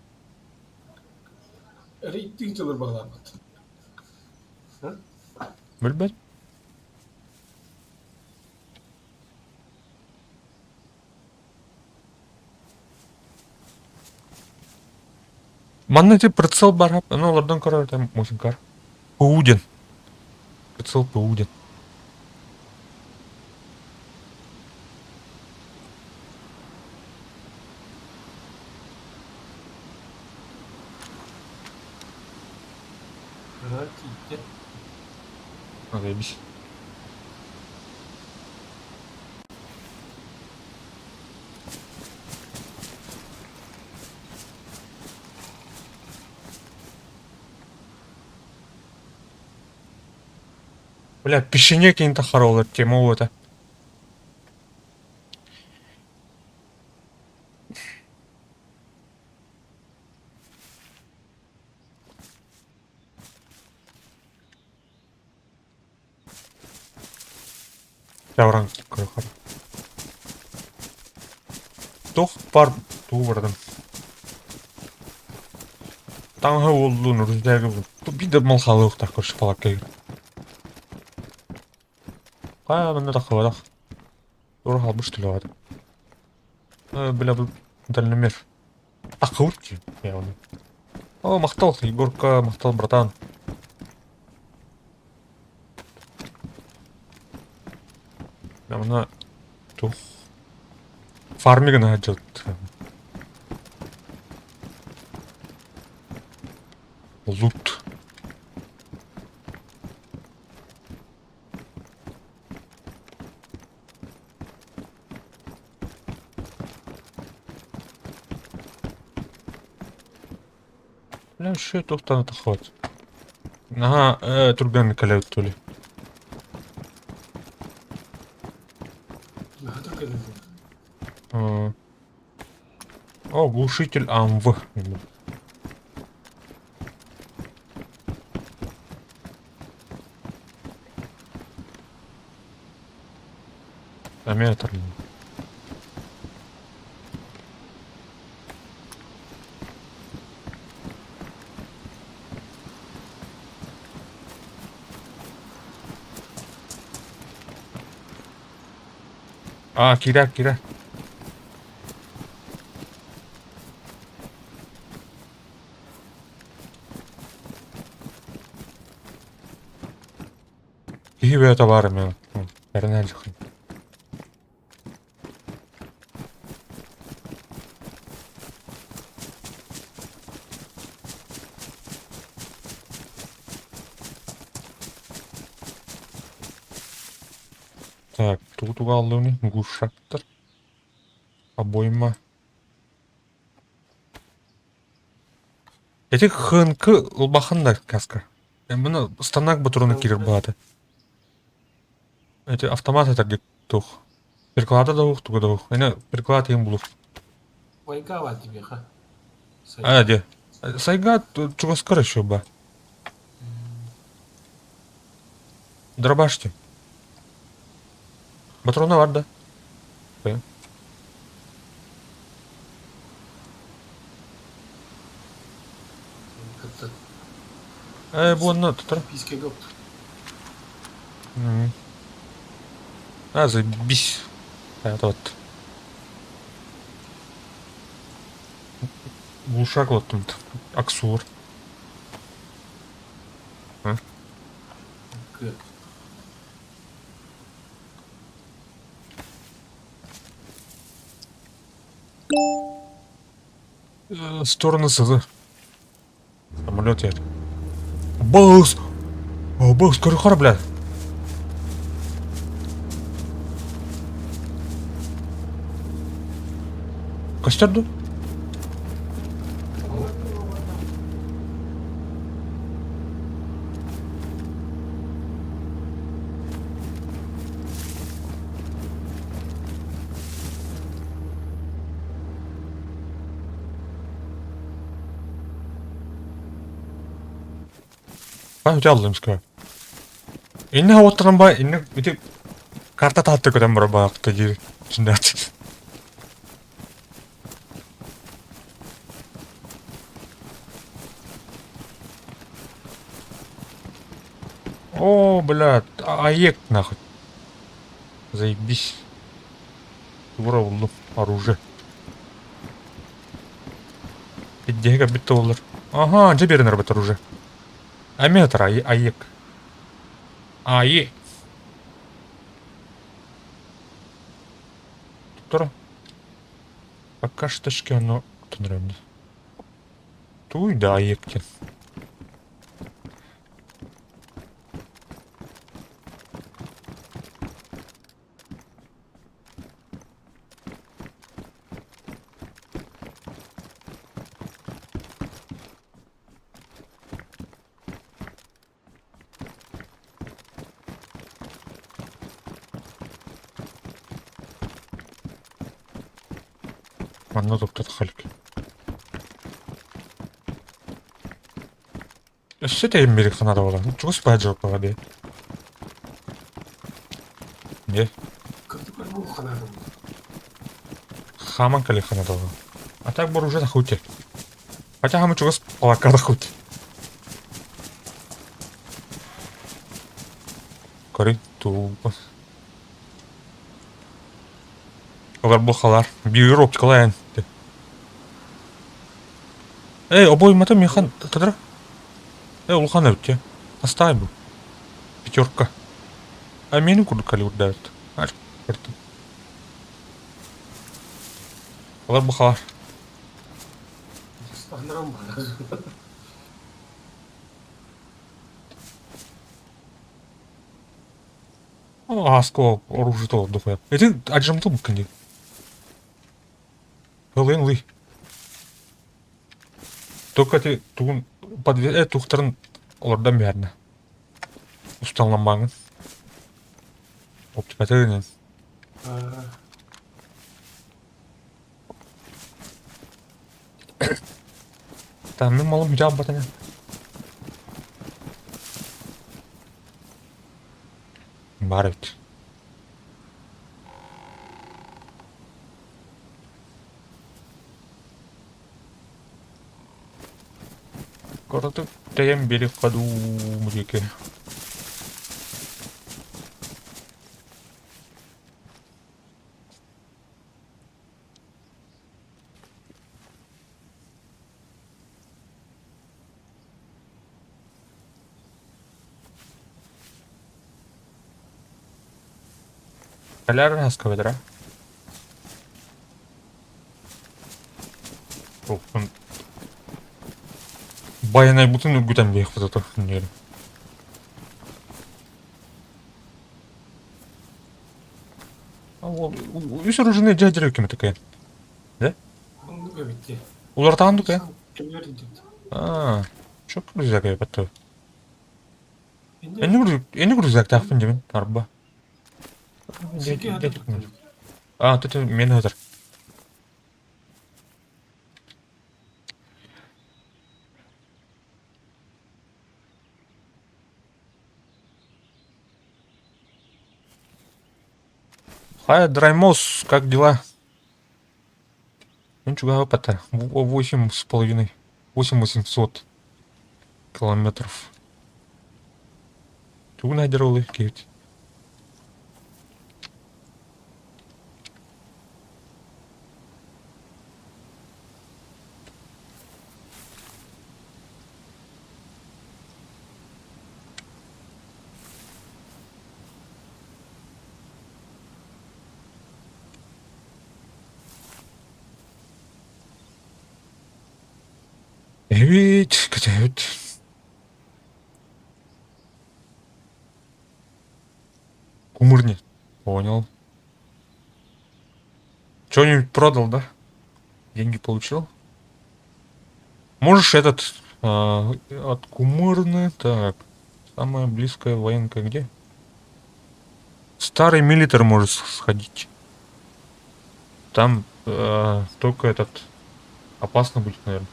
Рейтинг дьылыр баҕалаабыт. Билбэт. Манна ити прицел баар, ону олордон көрөр этим мусинкар. ПУ диэн. Прицел ПУ диэн. Ага, тиийдим. заебись. Бля, печенье какие-то хоролар, тема это. Чавран көрөхөр. Туох бар тугу бардым. Таҥаһа уоллуун үрүсдээги биир да мал хаалыахтаах көрсө палакка Хайа манна тахсыбатах. Тура хаалбыт что ли Бля, бу дальномер. Таххыбыт дии явно. О, махтал, Егорка, махтал, братан. Мына тух фармигын дьылт. Лут. Бля, еще туохтан таххыбат. Наһаа түргэн кэлэбит тули. Наһаа түргэн О, глушитель АМВ. Эмиэ А, киирэ, киирэ. Киһи бэйэтэ баар эмиэ эрэнэ илик. Так, тугу тугу ааллыбыный? Глушактар. Обойма. Ити хынкы улахан да каска. Мына станок ботуруна киирэр баҕата. Эти автомат этэрдик туох. Приклада да уох, туга да уох. Эне приклад иһин булух. Байкала тибиэхэ. А, де. Сайга чугаскар еще ба. Дробашьте. Патрона бар да? Э, бу онно тутар. А, заебись. Это вот. Глушак вот тут. Аксур. Стороны сызы. Самолет едет. Бус! О, бус, коридор, блядь. Костер ду? Баа дьэ Иннэ уоттаран баа иннэ ити карта таатта көтөн барар баахта диир сүннээх. О, блядь, аек нахуй. Заебись. Тура буллум оружие. Идея бүттэ буоллар. Ага, дьэ биэрэн эрбэт оружие. Аметр аек. Аек. Тура. Пока что оно нравится. Туй да аек. Манна туттатахха илик. Өссө тэйиммирик санаата буолан, чугас баар дьылҕаҕа дии. Дьэ. Хааман кэлиэх санаата буолан. А так бар уже нахуйте. Хотя хамы чугас палакка нахуйте. Көрүй, тупо. Олар бу халар. Биир оптикалаан. Эй, обоймата механ тадра. Эй, улахан эбит дьэ. Хастаай бу? Пятерка. А миэнин курдук калибрдаабыт. Көрдүм. Олар бу халар. Ааска оружие толордук. Эти ажымты буккын дии. Ылыйын ылый. Только эти тугун подве туохтарын олордон биһэрнэ. Усталламмааҥын. Оптикатын Там мин малым бүтэ Баар эбит. Кыратык тэйэн биэриэххэ дуу диэки. Кэлээр хаска Туохпун Байанайбытын үргүтэн биэхпит ото диэри. Үс оружейный дьэ ким такая? Да? Оннук эбит дии. Уларытаан дука? Аа, чөк рюкзак эбит. Энни рюкзактаахпын дебин арба. А, тут мен хазыр. Хай, Драймос, как дела? Ну, чугаһаппата. 8,5. 8 800 километров. Тугун айдар киһит. Эбит, кэтэһэбит. Кумырни. Понял. Что-нибудь продал, да? Деньги получил? Можешь этот от Кумырны. Так. Самая близкая военка где? Старый милитар может сходить. Там только этот опасно будет, наверное.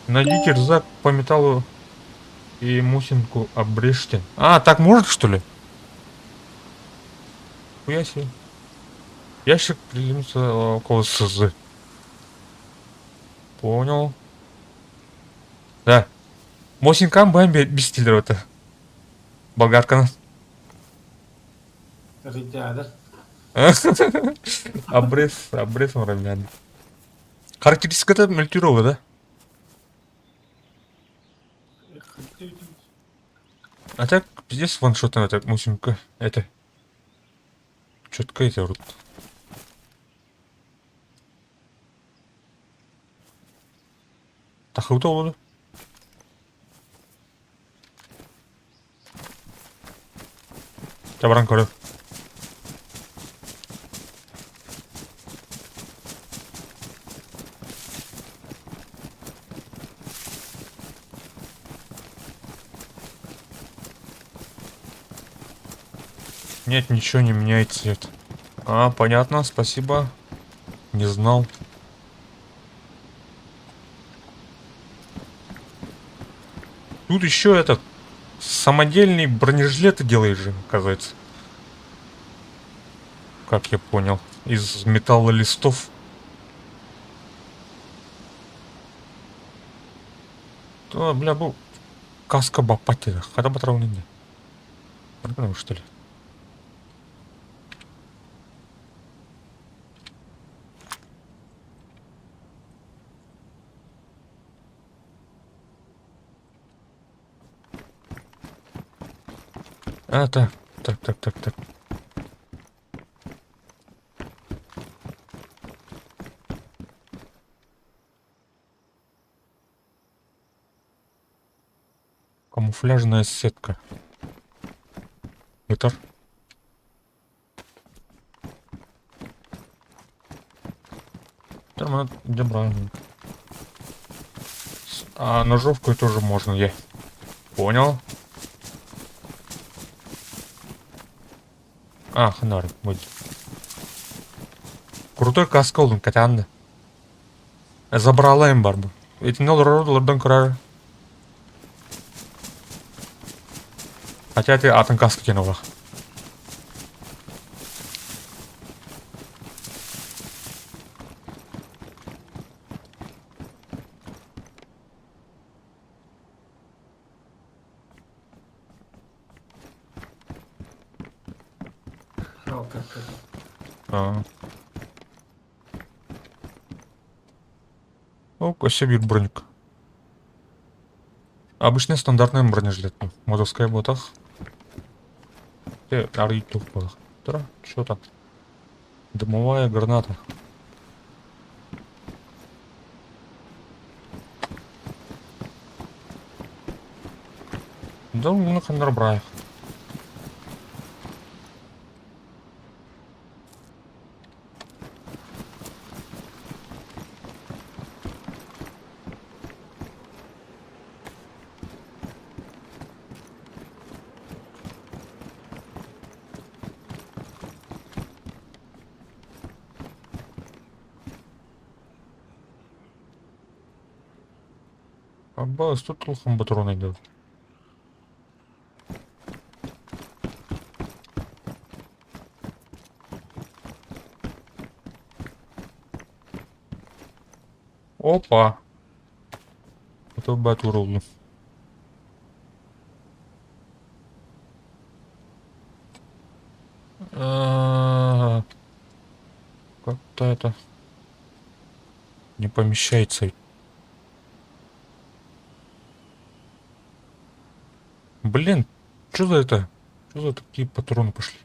Найдите рюкзак по металлу и мусинку обрежьте. А, так может, что ли? Хуя себе. Ящик приземлится около СЗ. Понял. Да. Мосинкам бэм бистилер это. Болгарканы. Ребята. Обрез, обрез муравьями. Характеристика это мультировая, да? А так, пиздец, ваншотом это мусинка. Это. Четко это рут. Тахыта oldu. Чабаран көрө. Нет, ничего не меняет цвет. А, понятно, спасибо. Не знал. Тут еще этот самодельный бронежилеты делаешь же, оказывается. Как я понял. Из металлолистов. То, бля, бу каска баппат диэтэ. Хата батарауын инде. Что ли? А, так, так, так, так, так. Камуфляжная сетка. Витар. Там А ножовкой тоже можно, я. Понял. А, ханар, будет. Крутой каска олдум, катянды. Забрала им барбу. Итиннэ олорор олордон көрөр. Хотя ты атын каска диэн олох. Жалко. А. О, өссө биир броник. Обычный стандартный бронежилет. Модовская ботах. Арый тух буолах. Тура, что там? Дымовая граната. Да, ну ханнар браях. Аббас, тут улахан патрон идет. Опа! Это батурулу. Как-то это не помещается. Блин, что за это? Что за такие патроны пошли?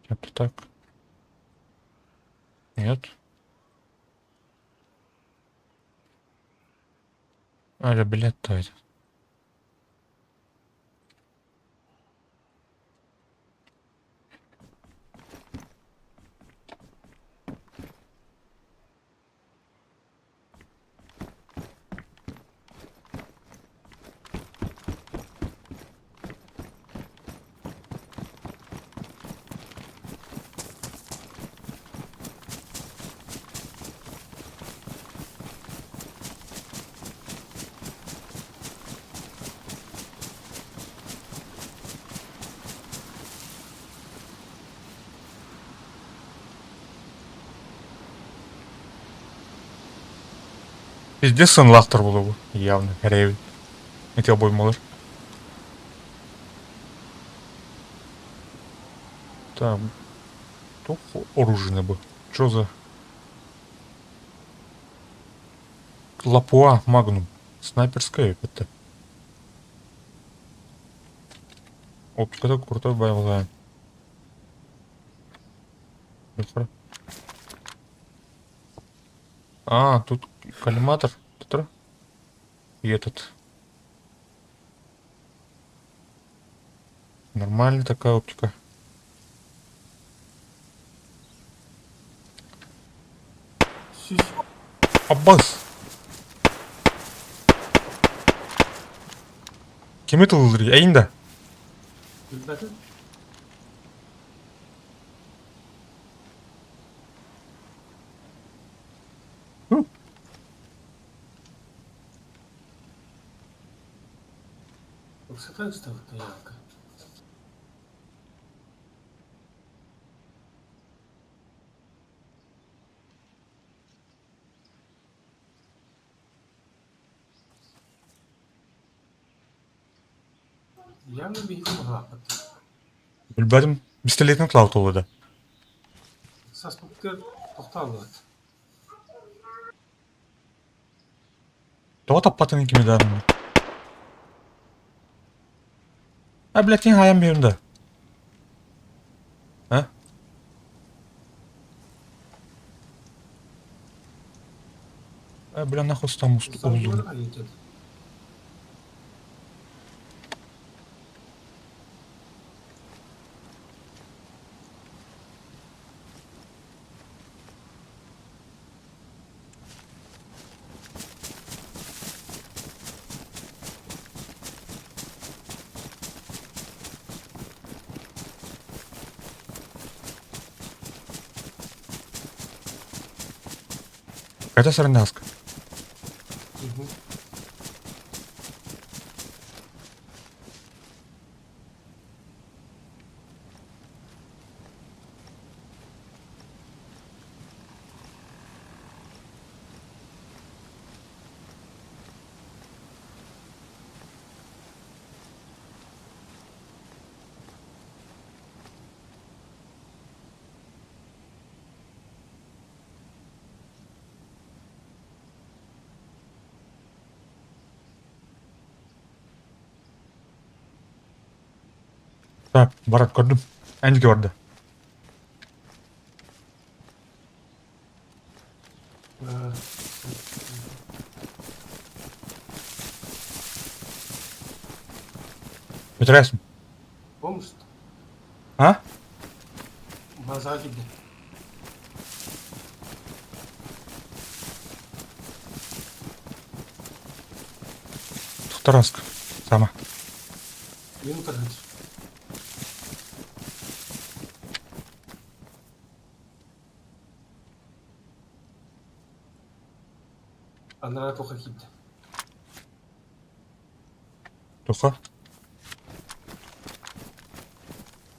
Это так. Нет. А, билет-то это. Пиздец сынлахтар буолуо явно, эрэйбит. Ити обоймалар. Так, туох оружие бы? Чё за... Лапуа Магнум. Снайперская это. Оптиката крутой боевая. А, тут коллиматор. И этот. Нормальная такая оптика. Аббас! Кими тыллыыр? Эйин да? Билбэтим. Ыксатан ыстабыт ялка. Явно биһиги баҕалаахпыт. Билбэтим. Пистолетин тылаабыт да. Саспыттар тохтооллор. Тоҕо таппатын кими даҕаны? А, блядь, киһи хаайан биэрим да? А? А, бля, нахуй там уздум. Катя Сарнявская. Так, барат көрдүм. Энди барда. Бүтэрээсин. Помощь. А? Базаға килде. Тохтараск. Сама. Минута хатыр. Анара тоха киирдэ. Тоха.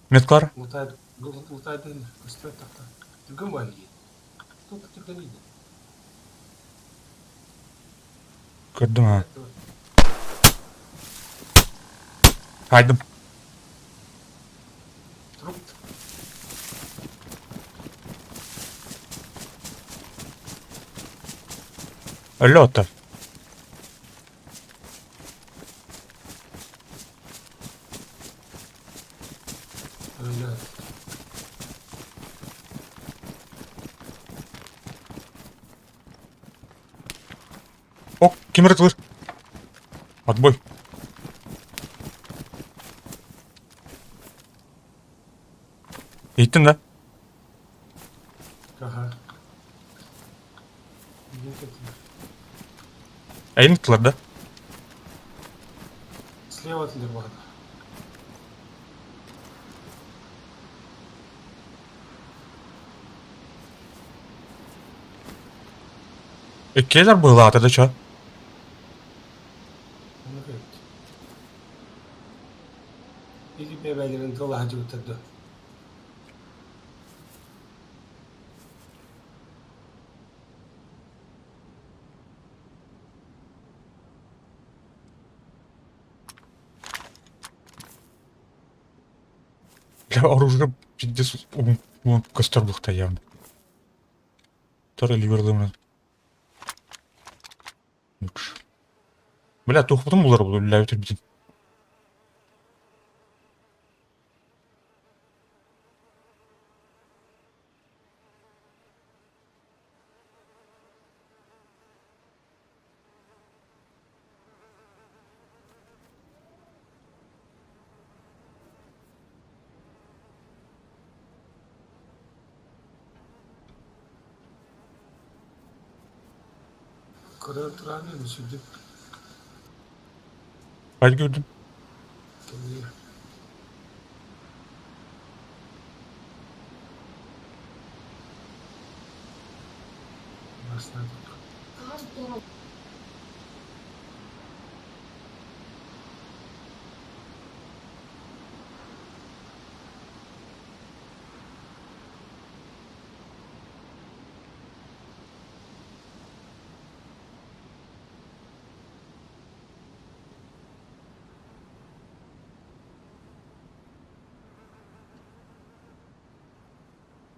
Меткар. Лутайдын көстүбэт тахта. Түргэн баайы. Тут түргэн иди. Көрдүм ha. Хайдым. Труп. Өлө оттар. Өлө. О, ким ырытылыр? Отбой. Иттин да? Аха. Билин кеттилер. Эйин ыттылар да? Слева этилер баҕана. Иккиэлэр быһыылаата да чо? Оннук эбит. Или бэйэлэрин тыл аһадьыбыттар дуо? Бля, оружие пиздец угун көстөр буолта явно. Тор ливерлымын. Бля, туохпутун булар бу үллээбит ирбитин. Көрөр турааны сүрдүк. Хайда көрдүм. Тымныы. Бастаатахха.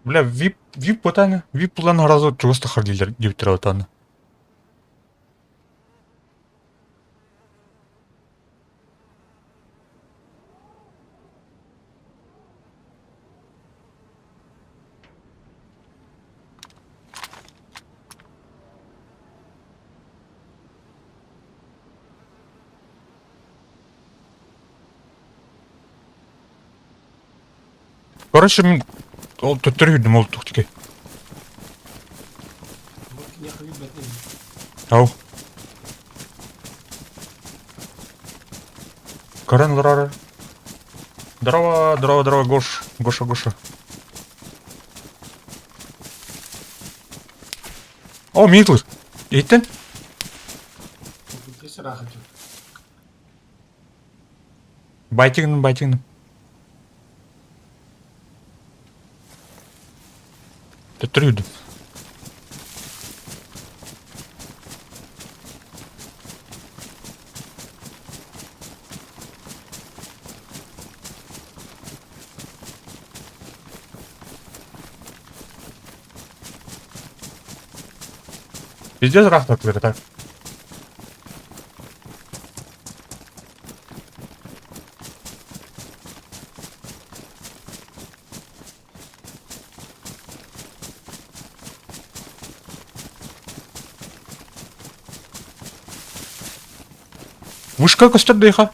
Бля, вип, вип бытааны, вип булан сразу чугас тахар дииллэр диэбиттэрэ бытааны. Короче, мин ол төттөрү киирдим ол туох Бу киниэхэ билбэтим. Ау. Көрөн олорор. Здорово, здорово, здорово, Гош. Гоша, Гоша. О, Митлер. Иттен? Бүйтес ыраахачы. Байтигным, байтигным. Төттөрү киирдим. Пиздец ыраахтардылар так. Вышка көстөр дыйха.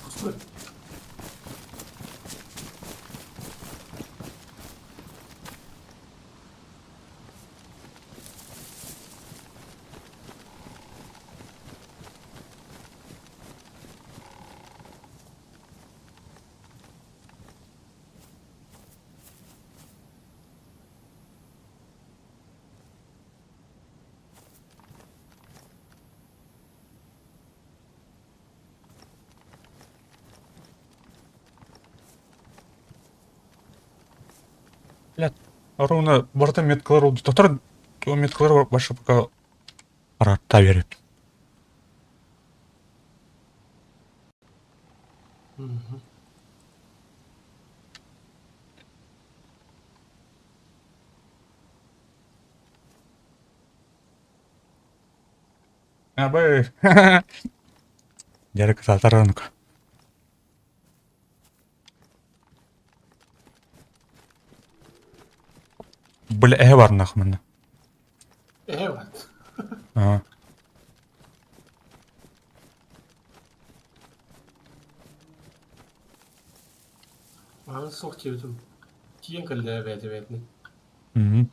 Көстөр. Блядь, ровно барыта меткалар ол Татар меткалар башы пока аратта берет. Абы. Дьэ кытаатар онука. Бля, эһэ барнах манна. Эһэ бар. Аа. Маҕан суох диэбитим. Тиийэн кэллэ эбээт эбээтинэ. Мгм.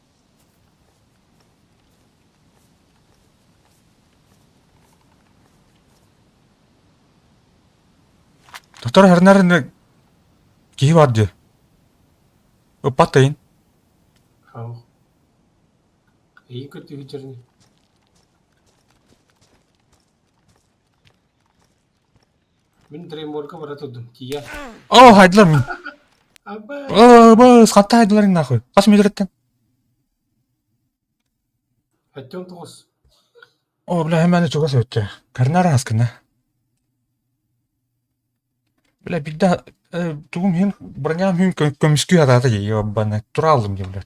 Доктор Харнарны киһи бар дии. Ыппат Хау. Эйин көрдүгүчэрни. Мин Дреморга бара турдум. Тиийэ. О, хайдылар мин. Аба. О, быс, хатта хайдылар нахуй. Хас метреттен? Аттен тоҕус. О, бля, хэмэни чугас өттө. Карнар аскына. Бля, бидда тугум хин броням хин көмүскүү хатаата дии, ебана. Тура алдым дии, бля.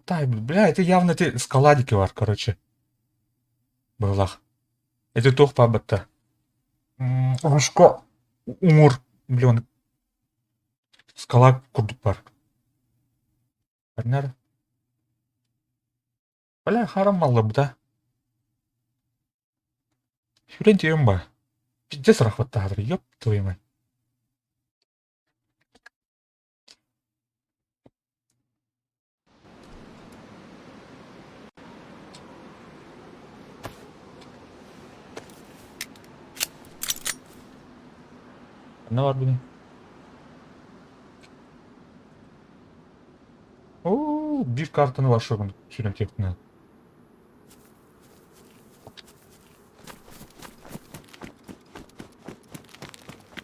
Тай, бля, это явно ты скаладики бар, короче. Быһылах. Это туох баабатта. Ушко уҥур, блин, скала курдук бар. Карнар. Бля, харам маллабыта. Сүрэн тиийэн ба. Пиздец рахваттаатар, ёб твою мать. Ханна барбыный? Оо, биир картаны баршыгын сүрэн тиэхтинэ.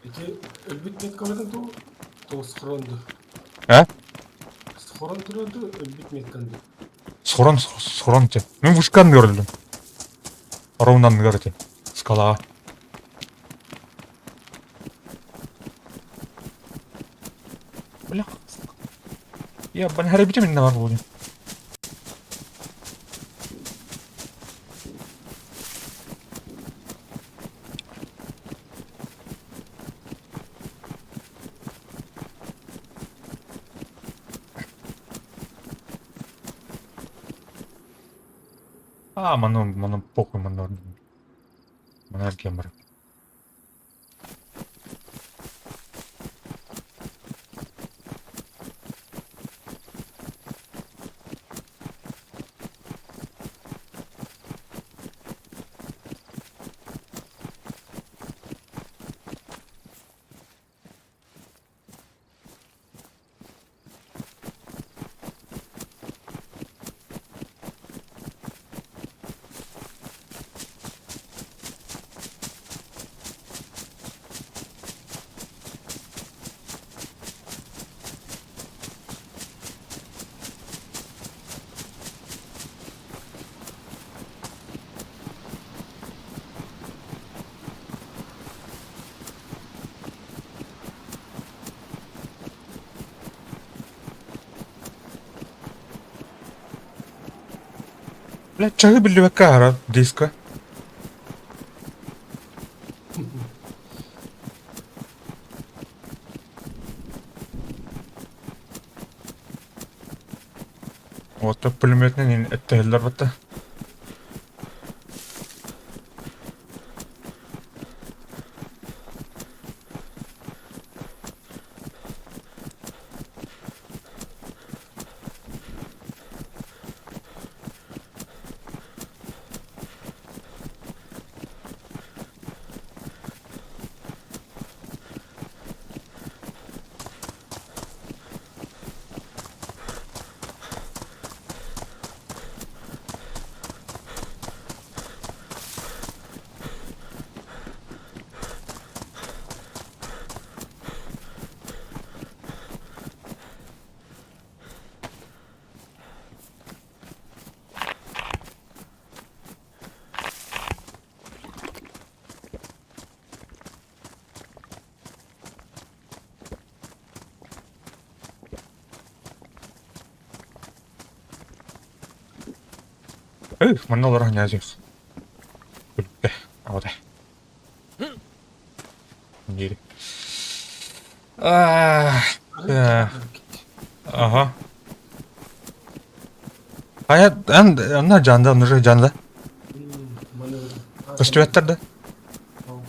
Ити өлбүт меткаларын дуу, туох схрон дуу? Э? Схрон турар дуу, өлбүт меткан дуу? Схрон, схрон те. Мин вышкан көрүллүм. Ровнанныгар ити. Скалаҕа. Бля. Я бан инна бар буолуñ. А, маны, маны похуй, маны. Маны эргиэн бар. Бля, чаһы биллибэккэ аһарар диска. Вот пулеметнен эттэһэллэр батта. Эх, манна олорон ньаадьыах. Күлүккэ, аҕата. Диэри. Ага. Хайа, эн онно дьаанда, онно дьаанда. Көстүбэттэр да?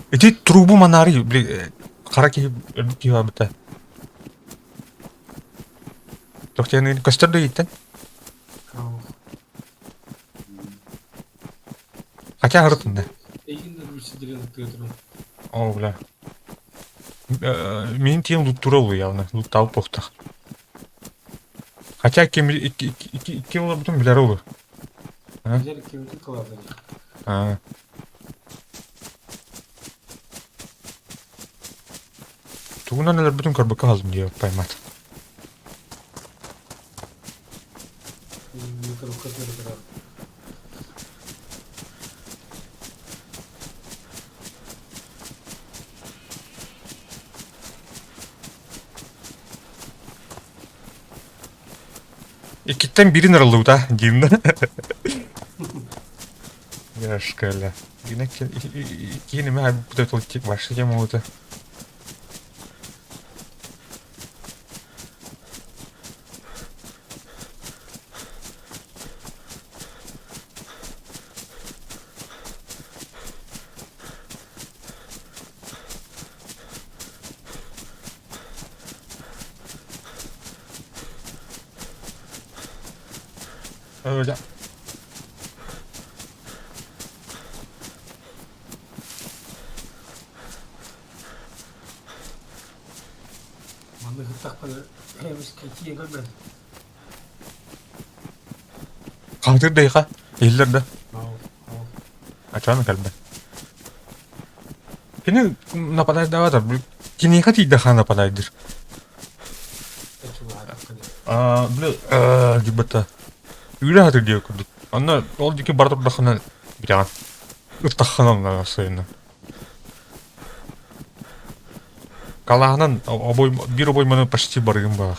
Ити трубу манаары, били, хара киһи өлбүт киһи барбыта. Туох диэн көстөр да ииттэн? Хотя аһарытынна. Эйигин өлбүт сирдэрин аттыга туран. О, бля. Мин тиийэн луттуура улуу явно. Луттаабыт буолуохтаах. Хотя ким икки олорбутун билэр улуу. Билэр кимитин кылаата А. Тугунан өлөрбүтүн көрбөккө хаалдым дии поймать. Иккиттэн биирин ырыллыбыта диим да. Яшкаля. Иккиин эмэ айбыт вообще тема буолута. Öyle. Аны ыһыктахпына эмискэ тиийэн көрбөт. Хаһытыр да иха, иһиллэр да. Ол, ол. Ачаан кэлбэт. Кини нападайдаабатар, киниэхэ тиийдэ хаан нападайдыр. Аа, били, дьиббата. Үүрэ хатыр диэ курдук. Онно ол диэки бара турдаххына бүтэҕин. Ыттаххына онно сайына. Калааһынан обой, биир обойманы почти барыгым баҕа.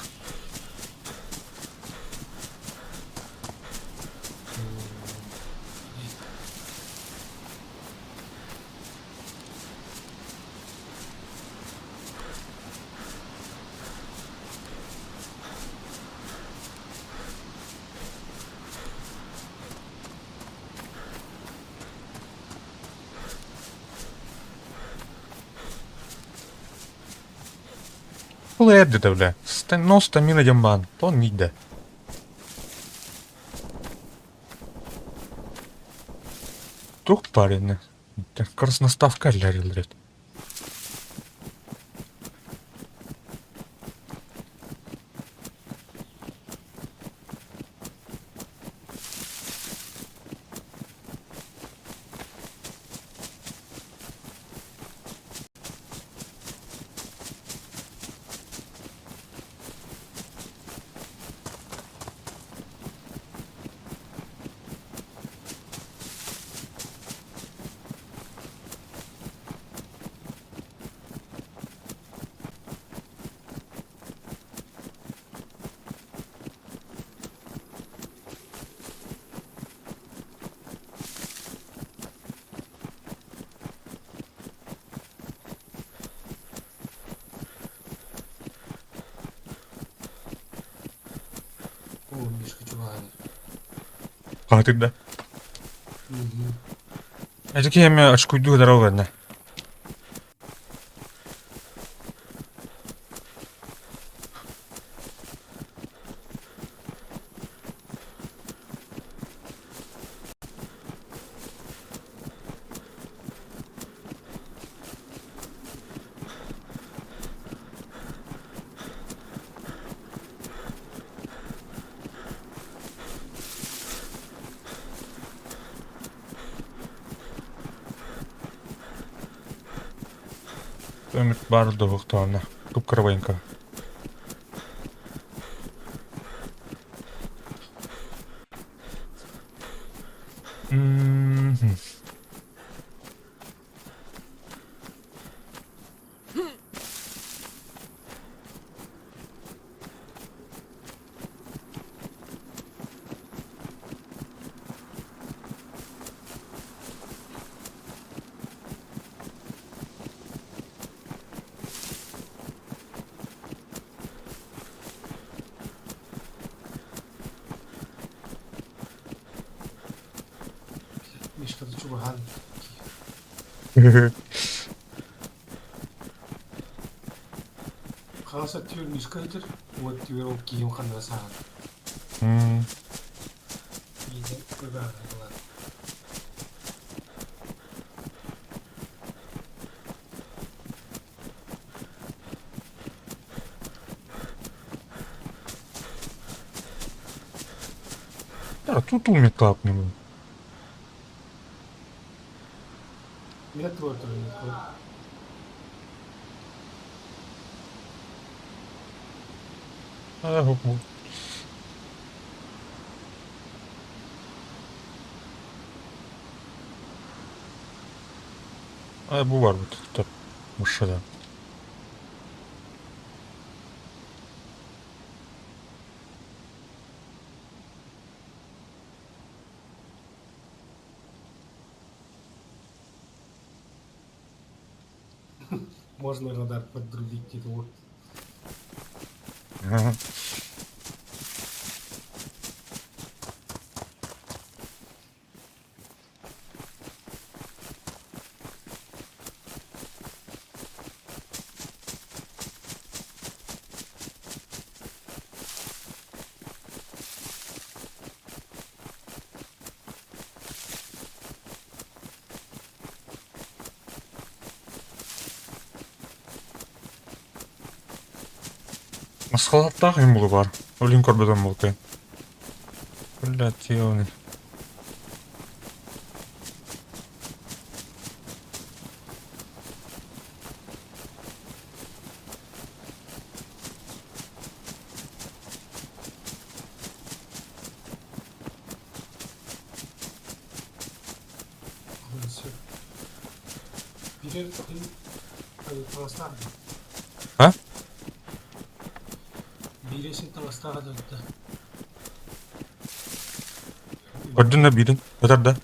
Ол эрдэ бля. Но стамина диэн баан, тон миийдэ. Туох баар иннэ? Красноставка эллэриллэр. О, Мишка чугаһаан. Хаһытыр да. Эти киһи очкуйдуу ытара олорно. Өмүт баар дуһуктаана кып-кырабайынка. Мм. Мишката чугаһаан. Хаҥас өттүгэр Мишка ыытар, уҥа өттүгэр ол киһим ханна саһар. Биирдэ быыбардаатылар. Да, тут умекапнем. Метро это А, бу бар бу Мышшада. Можно радар подрубить его. Ага. Маскалаттаах им булу бар. Олин көрбөтөм булкайын. Блядь, ёбаный. Биир таҥастаах А? Биир син таҥастаах дойду. Көрдүн да биирин. Ытар да.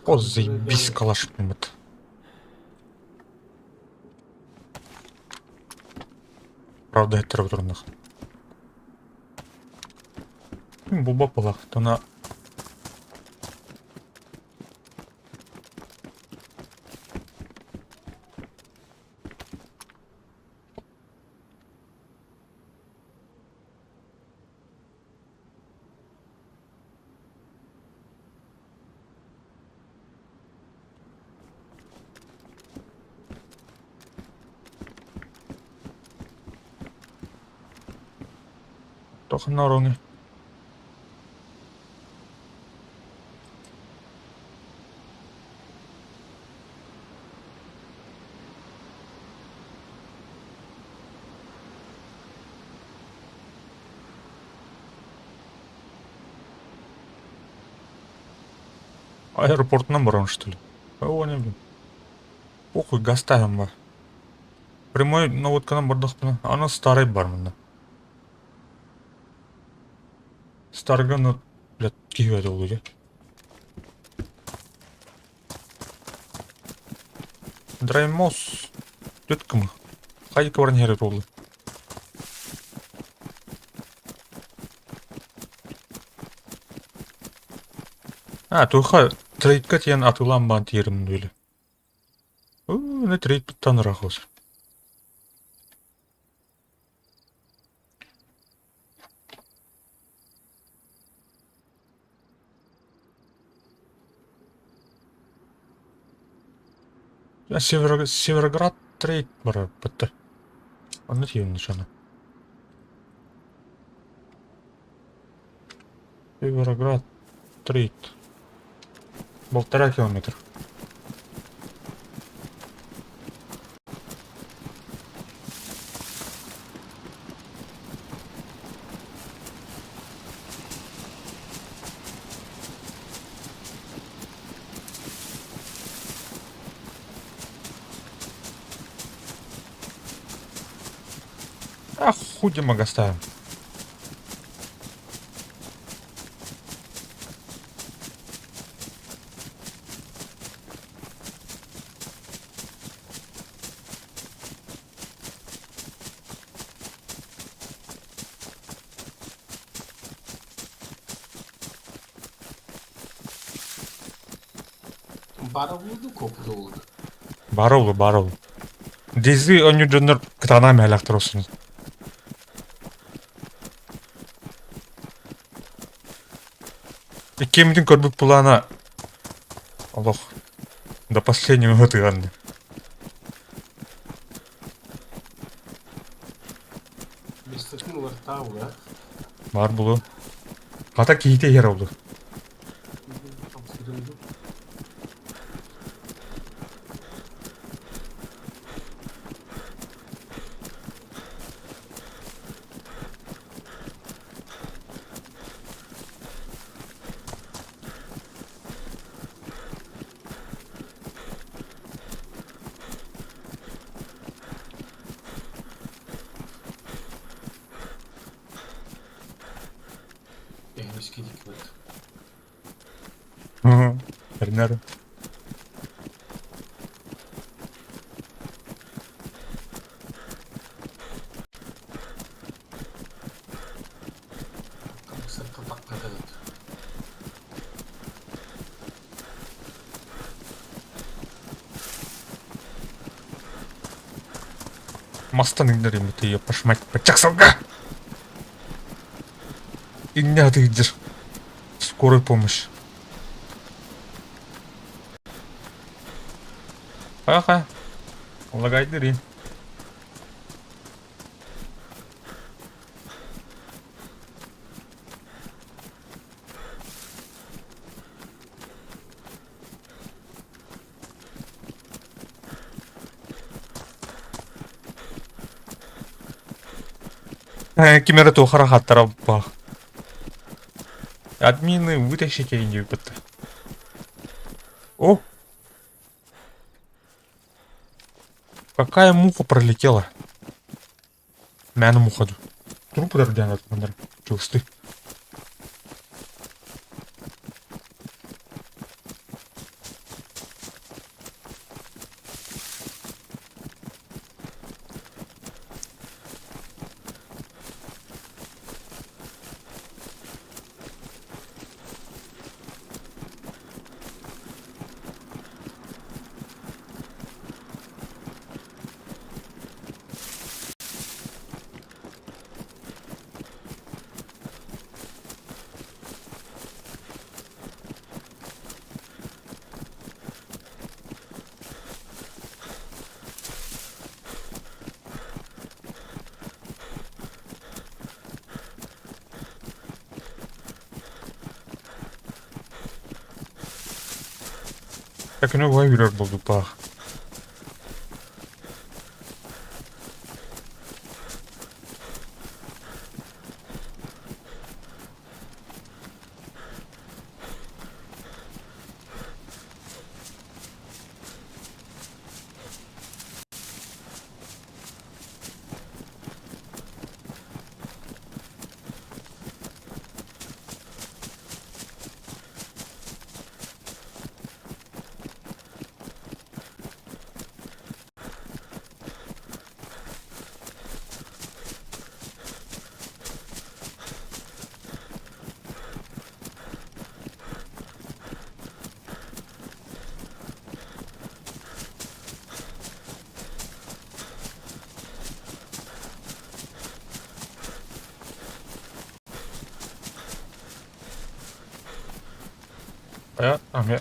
О, заебись, калаш пулемет. Правда, это турнах. Буба палах, то на Тохна ороҥҥо Аэропортунан баран что ли? О, не блин. Похуй, газтаһым бар. Прямой наводканан бардахпына, аны старай бар мында. Старганы, блядь, киһи олу дьэ. Драймос. Түт кымы. Хайыка баран иһэр буолла. А, туха трейдка тиэн атылаан баан тиэрим дуэлэ. Не трейдпыттан ыраах осы. Североград трейд барар бытты. Онно тиийэн нышана. Североград трейд. Полтора километр. А хуй мы ставим. Бара буолду, куоппута буолду. Баар ол, баар ол. Дизи онньу дьоннор кытаанах мэһэлээхтэр олсун. Иккиэммитин көрбүт былаана олох до последнего ытыган. Миэстэтин уларытаа буолар. Баар булу. Хата киһитэ иһэр олу. Эрнэр. Мастан иҥнэриммит ее пошмать пачаксалга! Иҥнэ атыйдыр. Скорая помощь. Ха-ха. Лагайдырин. Ким эрэ туох арахаттара баах. Админы вытащите диэбиппит. О! Какая муха пролетела? Мээнэ муха дуу? Труп диэн атыннар чугастыы. Күнү быһа үүрэр буолбуттаах. Хайа, эмиэ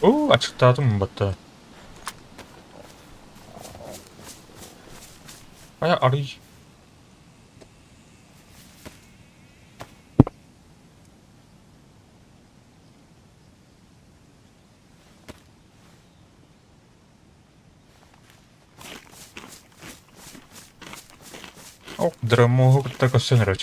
Оо, аччыктаатым батта. Хайа арый. Ок, драмоһу кытта көрсөн эрэ.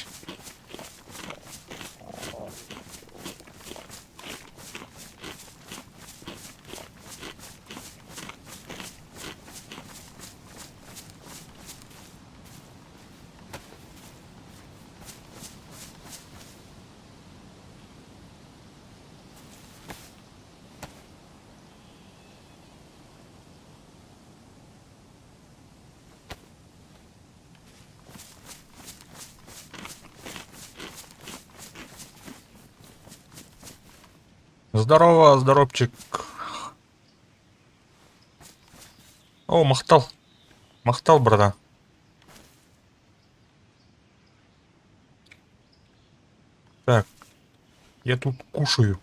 Здорово, здоровчик. О, махтал. Махтал, братан. Так, я тут кушаю.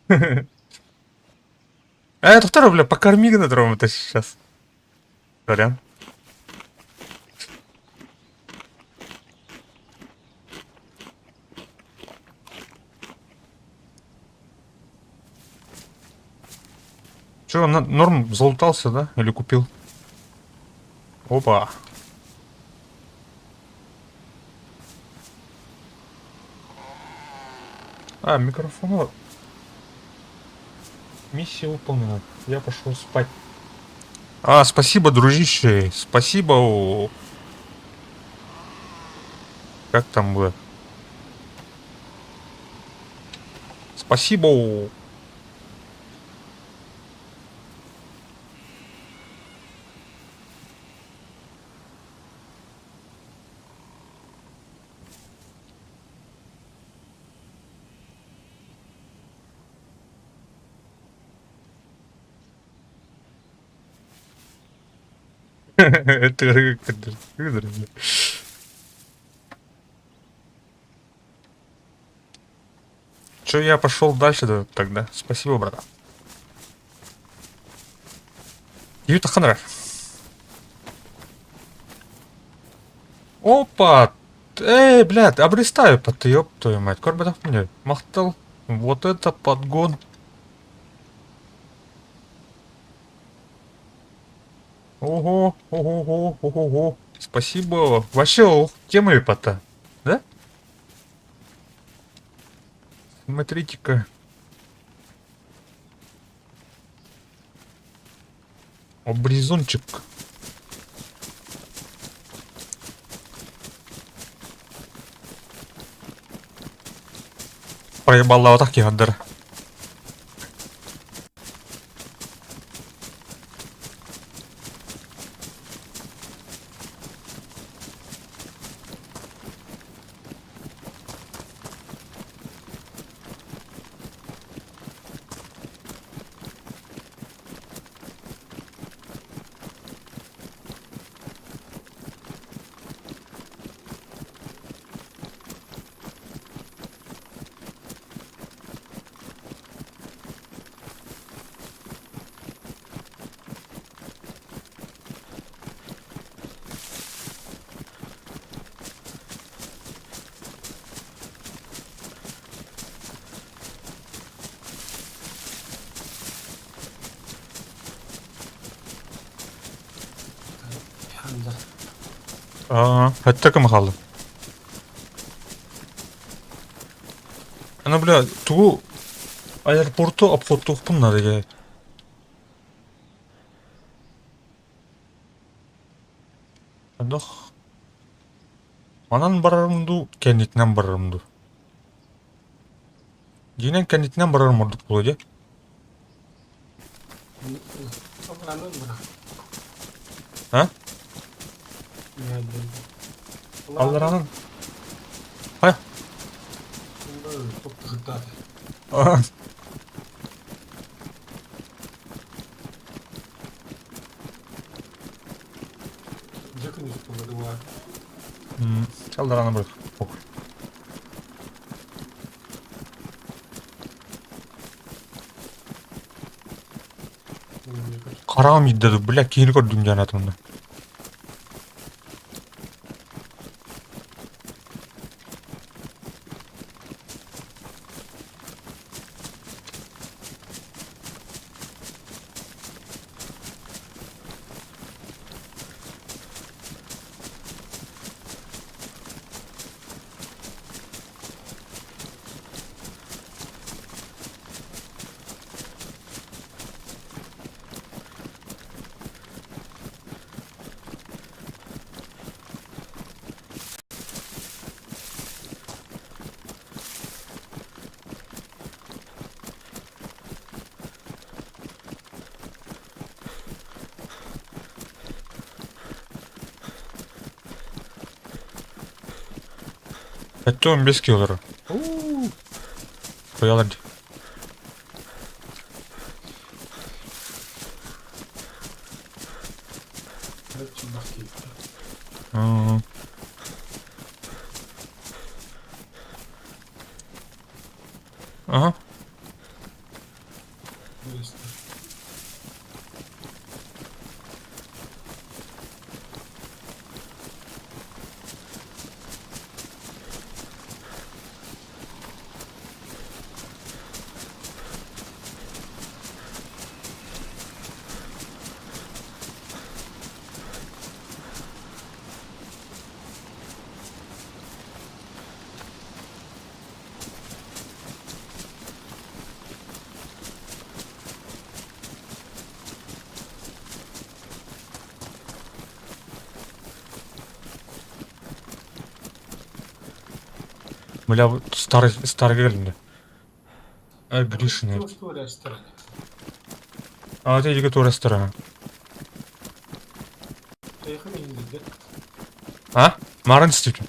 А это второй, бля, покорми на это сейчас. Сорян. Че, норм залутался, да? Или купил? Опа. А, микрофон. Миссия выполнена. Я пошел спать. А, спасибо, дружище. Спасибо. Как там было? Спасибо. Это Че, я пошел дальше тогда. Спасибо, братан. Юта Ханра. Опа! Эй, блядь, обрестаю под ёб твою мать. Корбатов мне. Махтал. Вот это подгон. Ого, ого, ого, ого. Спасибо. Вообще, тема пота. Да? Смотрите-ка. Обрезончик. Проебала так ядер. Аа, хатта кым хаалла? Аны, бля, тугу аэропорту обходтуохпун наада дии. Андох манан барарым дуу, кэннитинэн барарым дуу. Дьиҥинэн кэннитинэн барарым ордук буолуо дии. А? Алларанан. Хайа. Аа. Аллараны бырах. Хараҕым иирдэ дуу, бля, киһини көрдүм диэн атымна. 75 килолар. Куялар дии. Элбэх киһи. Ага. Бля, старый, старый кэллим Гришин. А, это иге туорастара. А? Марын истибитим.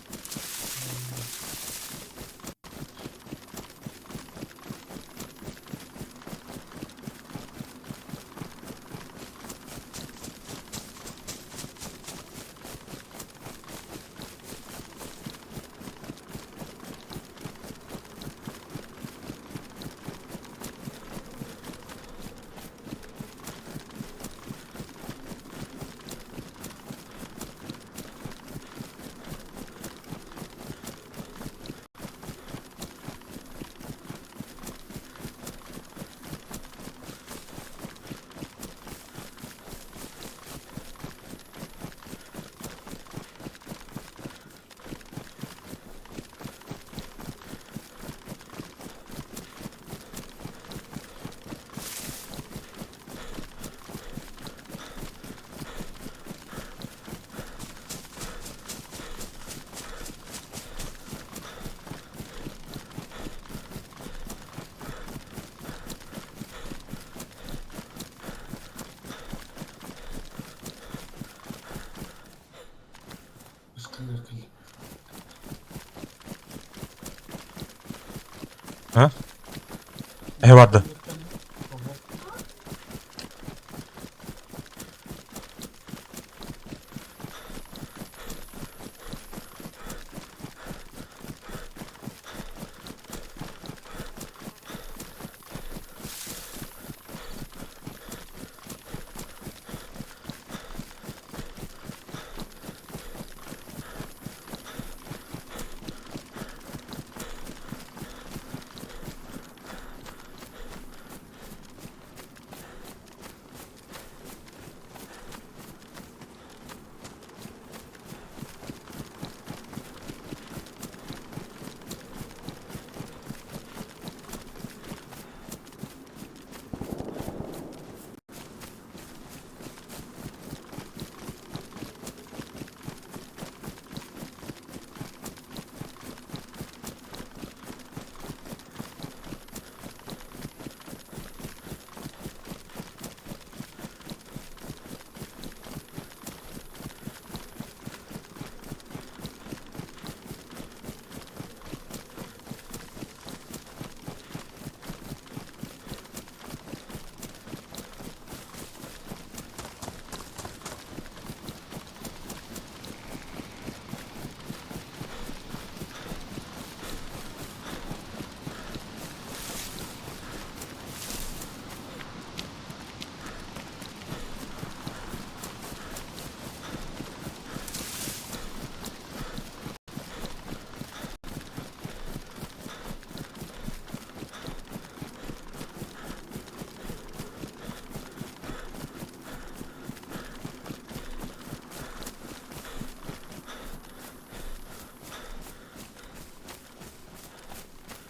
А? Эһэ барда.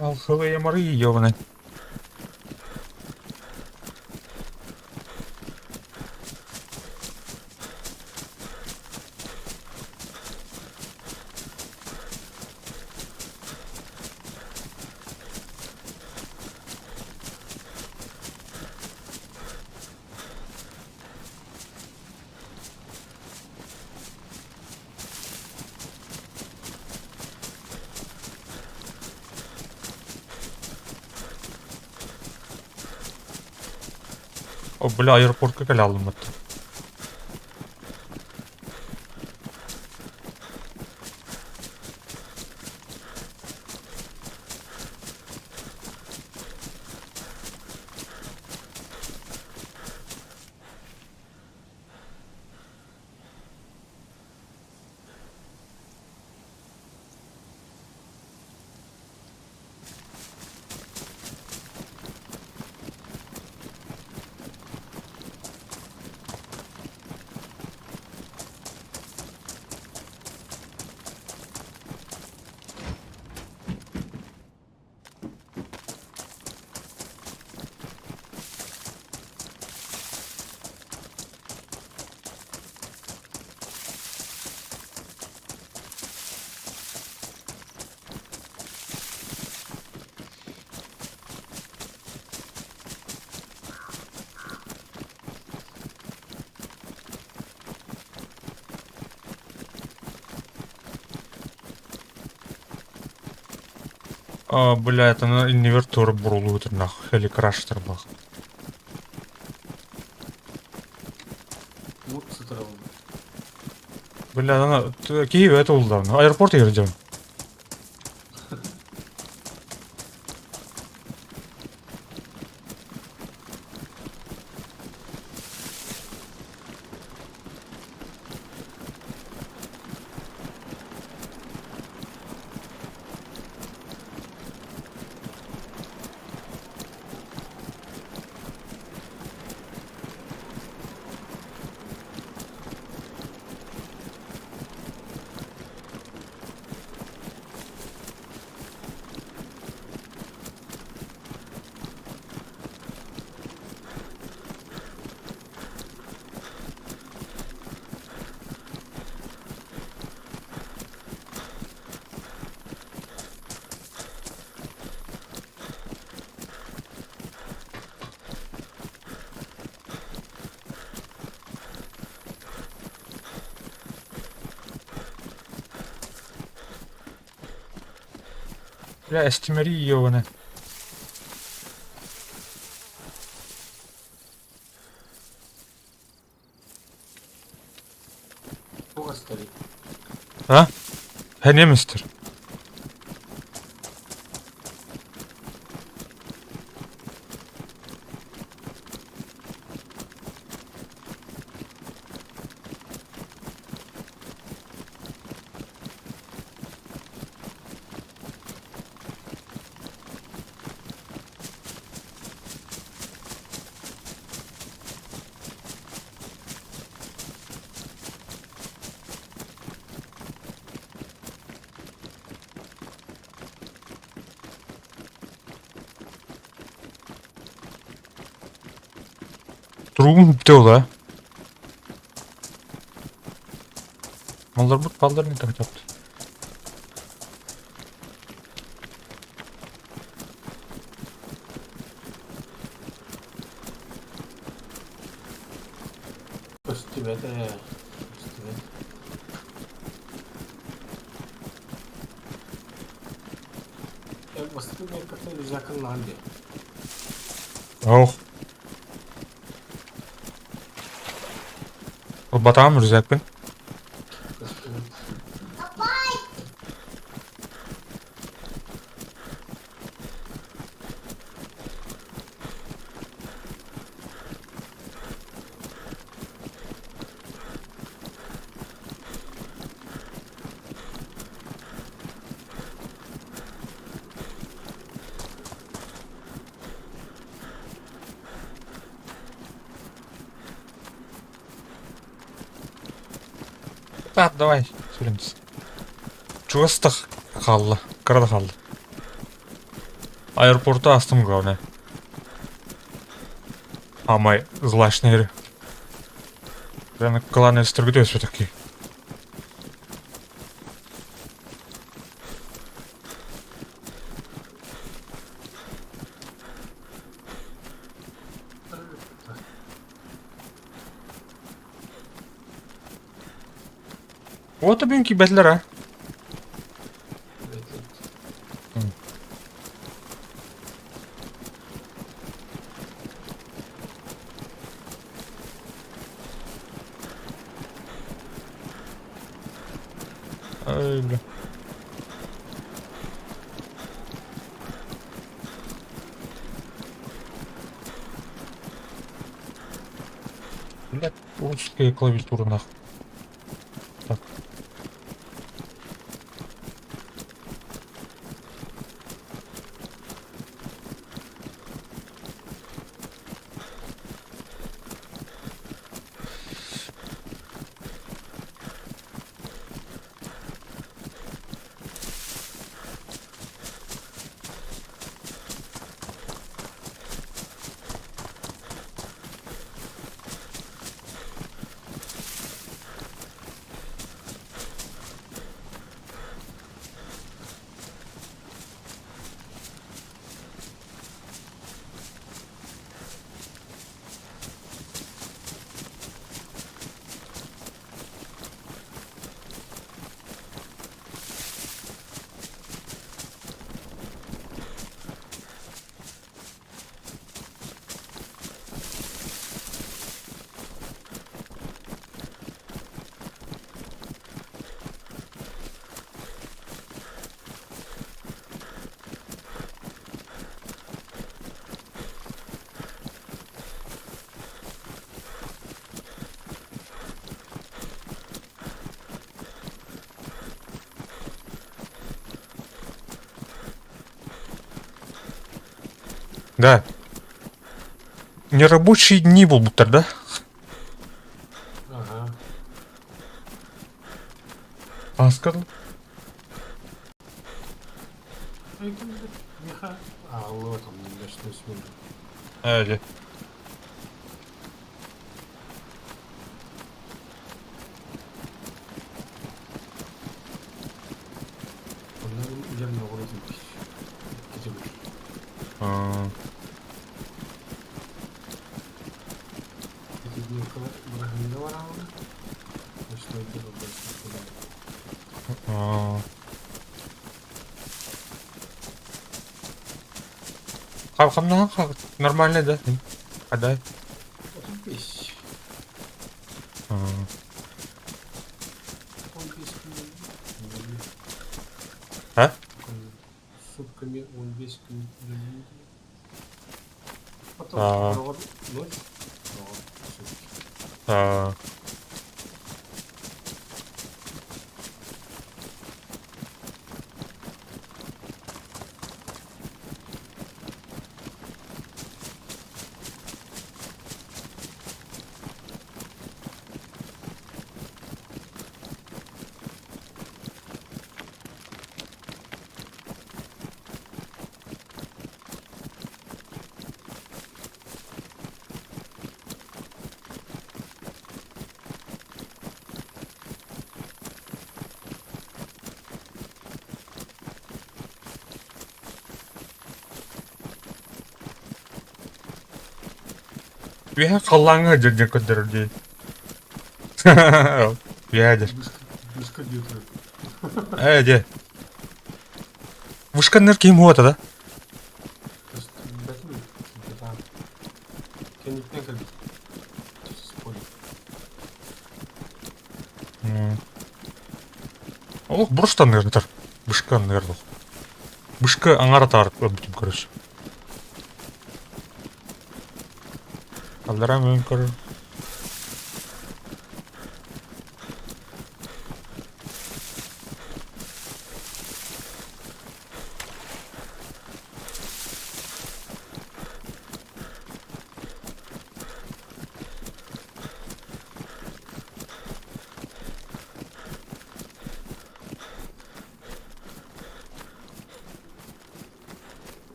Алховые моры, ёбаный. О, бля, аэропортка кэлэ алдым. А, блядь, аны иннибэр туора бурулуу нах, хеликраштер бах. Мут сытырабын. Бля, аны киһи бэт улларна. Аэропорт иһирдьэм. Бля, эстимери ебаный. Туох астарый? А? Һэ, немецтэр. Туругум бүттэ ол аа? Малларбыт баллар не так тапты. Көстүбэт ээ. Көстүбэт. Э, бастакы миэккаттан рюкзакын ылаҕын дии. Ох. Ылбатаҕым рюкзакпын. Көстүбэт. Так, давай, сүрүнс. Чугас да хаалла, кыра да хаалла. Аэропорту астым главное. Амай злачный Прямо главное строготує все-таки. Вот бүгүн киирбэтилэр а. Ай, бля. Блядь, русская клавиатура нахуй. Так. Да. Нерабочие дни буолбуттар да? Ага. Ааска дыл. Миха ааллыбат ночной смена. Ээ дьэ. Онно мин үлэм ноҕурутун иккитибит. Аа. Пятидневка быраһынньыга бараҕына, ночнойга барбар Аа. Хамнаһан нормально да? Адай. 35. Аа. 15 күн. А? Сутками 15 күн үлэлиир. Потом Аа. сороҕор ночь, сороҕор сутки. Аа. Үөһэ халлааҥҥа сылдьар диэн көрдөрөр дии. Үөһэ дьэр. Вышка где-то. Ээ дьэ. Вышканнар ким уота да? Бэтим Кэнниттэн кэлбит. Спорит. Олох бұрыштан Вышка анныгар Вышка аҥар атаар өлбүтүм короче. Аллараа мөҥ көрөр.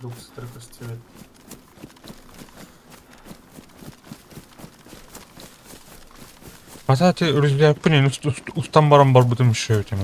Друг стрекостивет. Хата үрүзлээппин устан баран барбытым еще этим.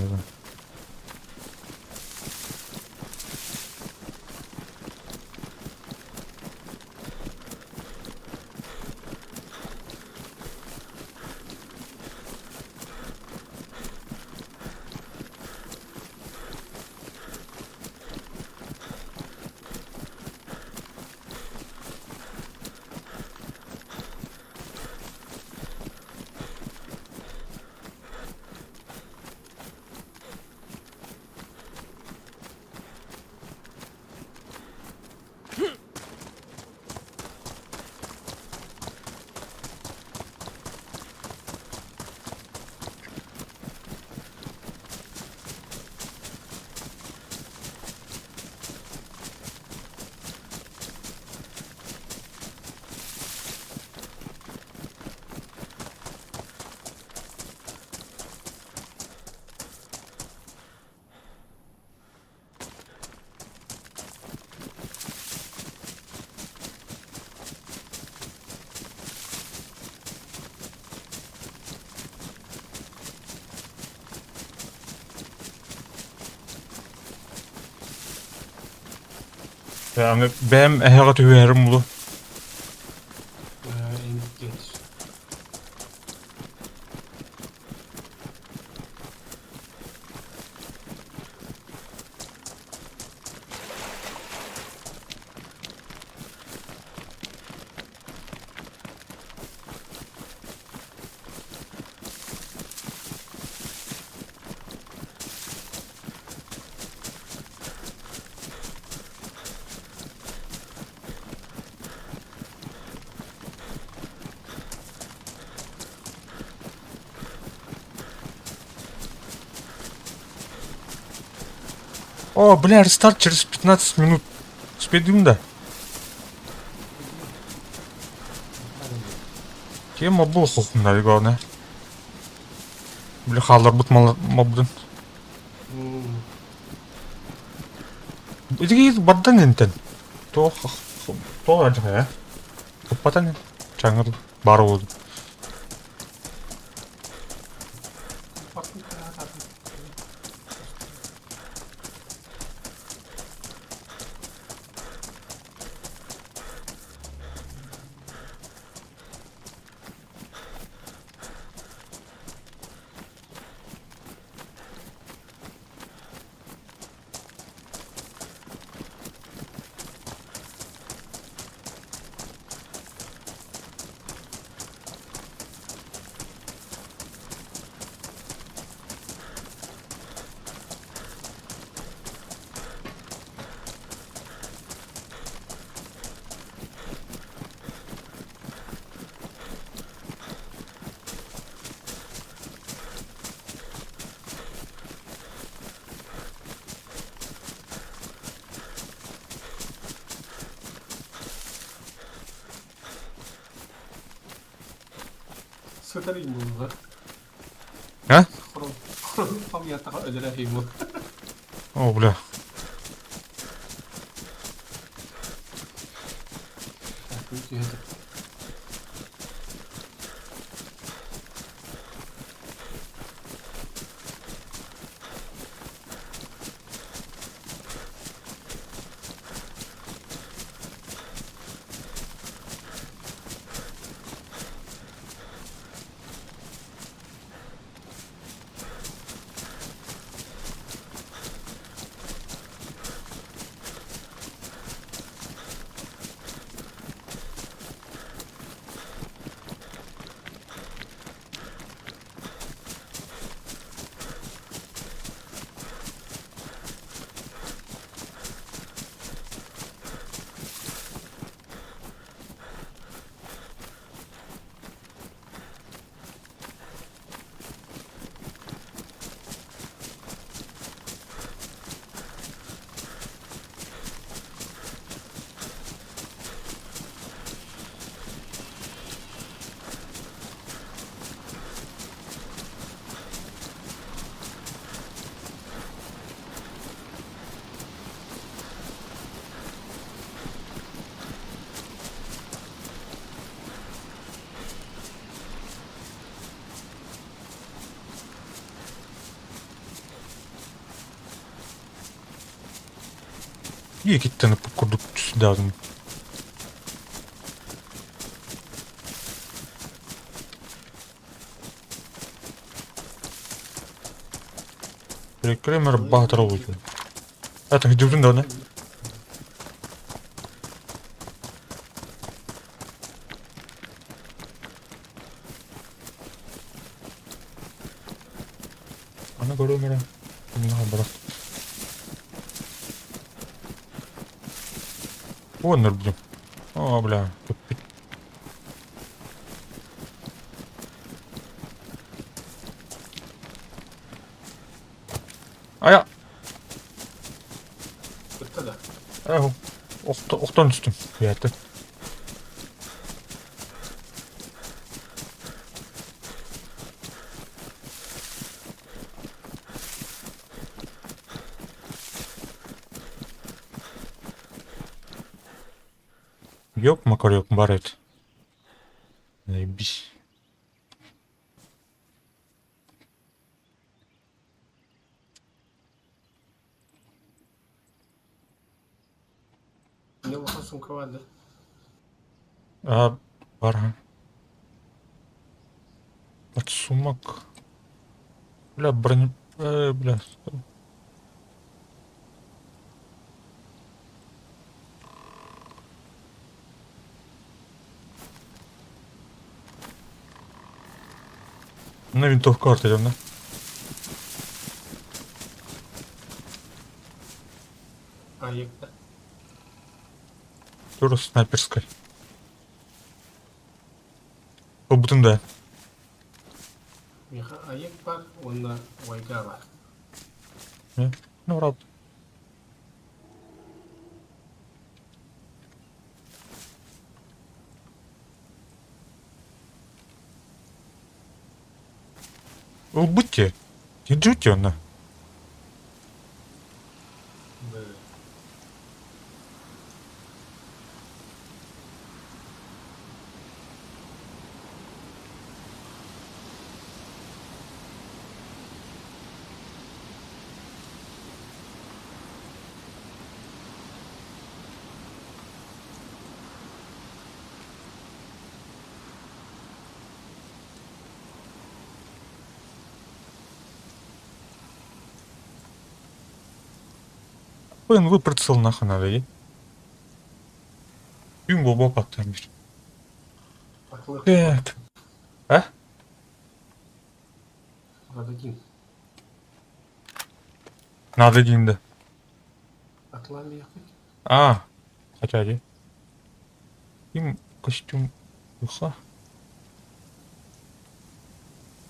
Аны бэйэм эһэҕэ түһүһэрим булу. Engage. О, бля, рестарт через 15 минут. Успейдым да? Кем мобул хохуннары главное. Били хаалларбыт мобдун. Итиги бардан интен. Тоох тоох адьаха Туппатан чаңыр бар болду. Сытар иммунга. А? Хом ятаға өлөрө иммун. О, бля. Иекиттэн курдук түсүдээҕин Кремер баатыр олуйдун. Это жүрдүн да не? Аны көрүм эрэ. Мына барат. О, нырбдым. О, бля, туппит. Ая, Бытта да. эх, охтон түстүм. Яты. Yok макарек бар edi. Заебись. Не улахан сумка бар да. А, бар ха. От сумок. Бля, бронь... бля. На винтовку арт идем, да? Аек да. Тоже снайперской. Ылбытын да. Миха аек бар, онна вайга бар. Ну, рад. Ылбыт дии. Кирдьибит дии онно. ПНВ прицел нахуй надо, е? Им бобо подтянешь. Так. А? Надо один. Надо один, да. Атлами ехать. А, хотя один. Им костюм духа.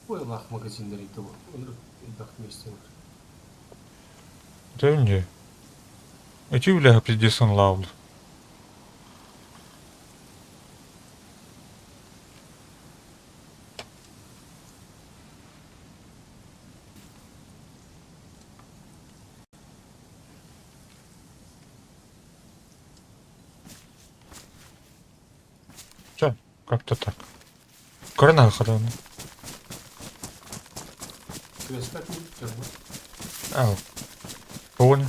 Ой, лах магазиннар иду. Элбэх миэстэ бар. Дьэ дьэ. Эти бляха пиздец он лаул. Чё, как-то так. Корона хадан. Түбэспэт мин Ау. Понял.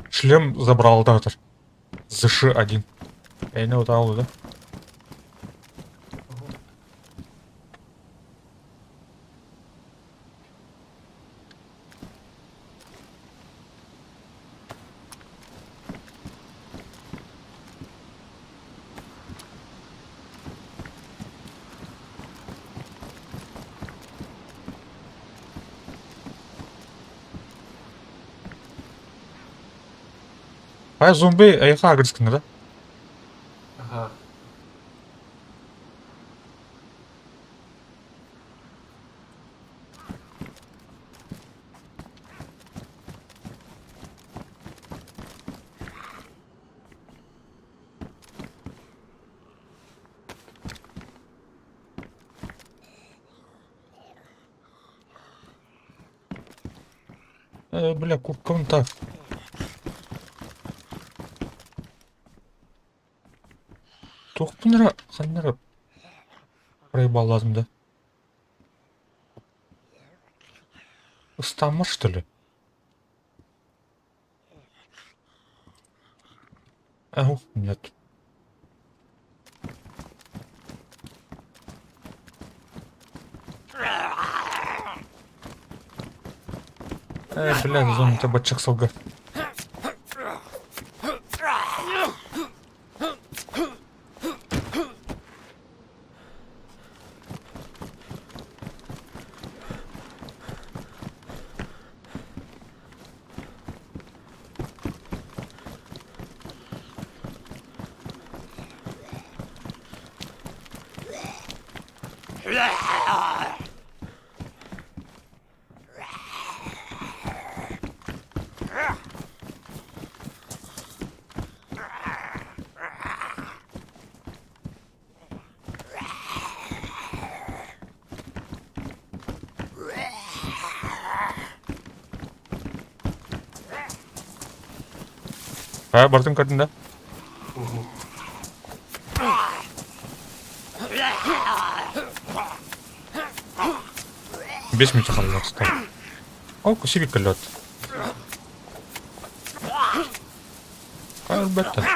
Шлем забрал датор. ЗШ-1. Я не утал, да? А зомби, эйха агрскина, да? Ага. Бля, курком так. Туохпун эрэ, ханна эрэ проебалладым да. Ыстааммар что ли? Ау, нет. Э, бля, зоната баччах сылга. Хайа бартын көрдүн да? Бес минут хаалла сытар. Ол сибик кэллэт. Албетте.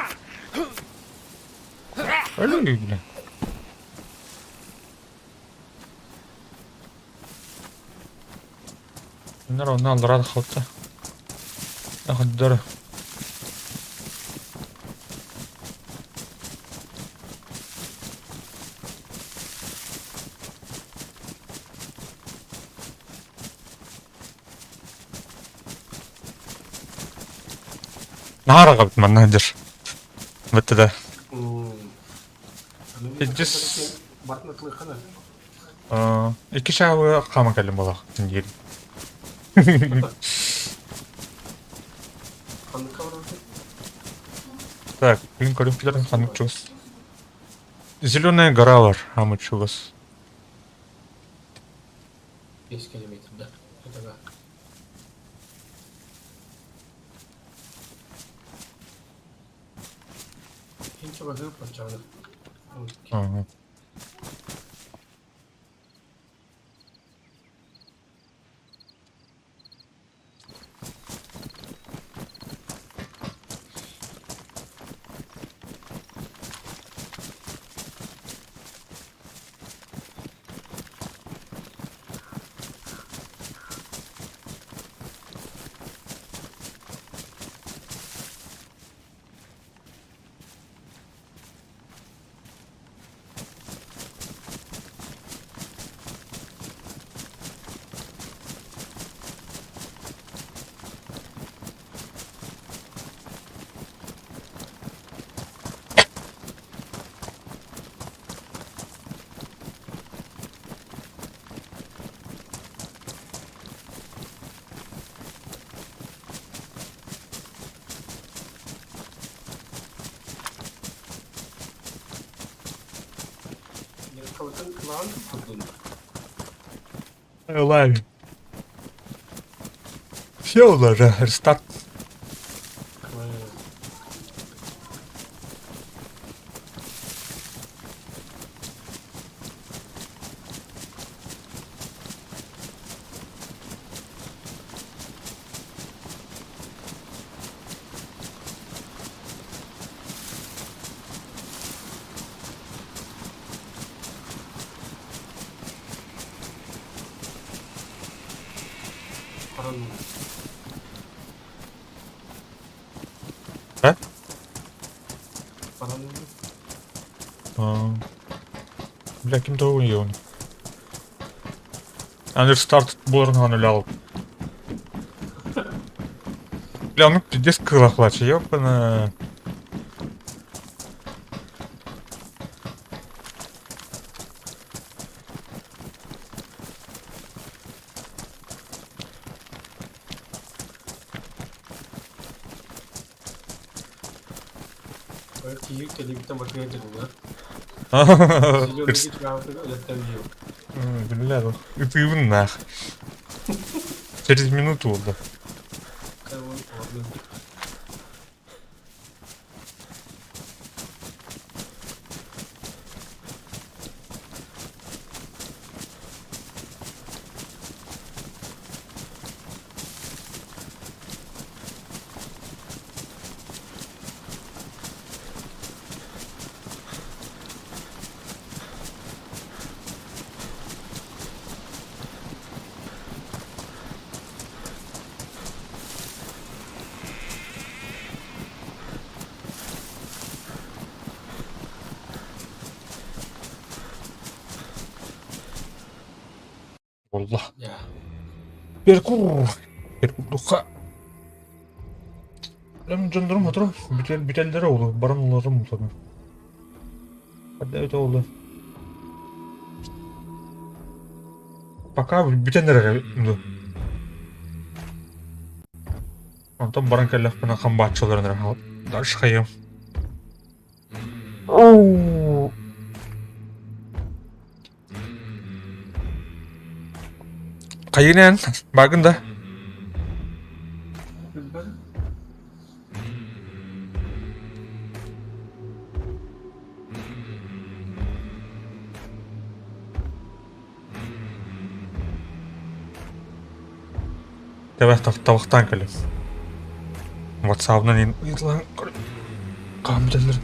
Өлүү бля. Нара онно аллараа таххалта. Аходдор. Наһаа аҕабыт манна сылдьар. Бэтте да. Пиздец. Бартын атылыххана. Икки чаабы хааман кэллим буоллах диир. Ханнык барбыт? Так, күн көрүҥ ханнык чугас. Зеленая гора бар, хамы чугас. 5 километр да. Это Ага. Лайм. Все уже, рестарт. А? Бля, ким того он. Андерстарт буоларын өлө Бля, ну пиздец кылахлачы, ёпана. Бля, ытыыбын нах. Через минуту да. Буолла. Перкур. Перкурдукка. Дьоннорум сотору бүтэллэрэ ол, баран ыларым сотору. Хадда ол. Пока бүтэн эрэ Онтон баран кэллэхпинэ хамбааччыларын эрэ дальше хайыам. Хайыынан бааргын да? Табахтаан кэлин. Ватсабынан ыйыталаһан хаһан бүтэллэр.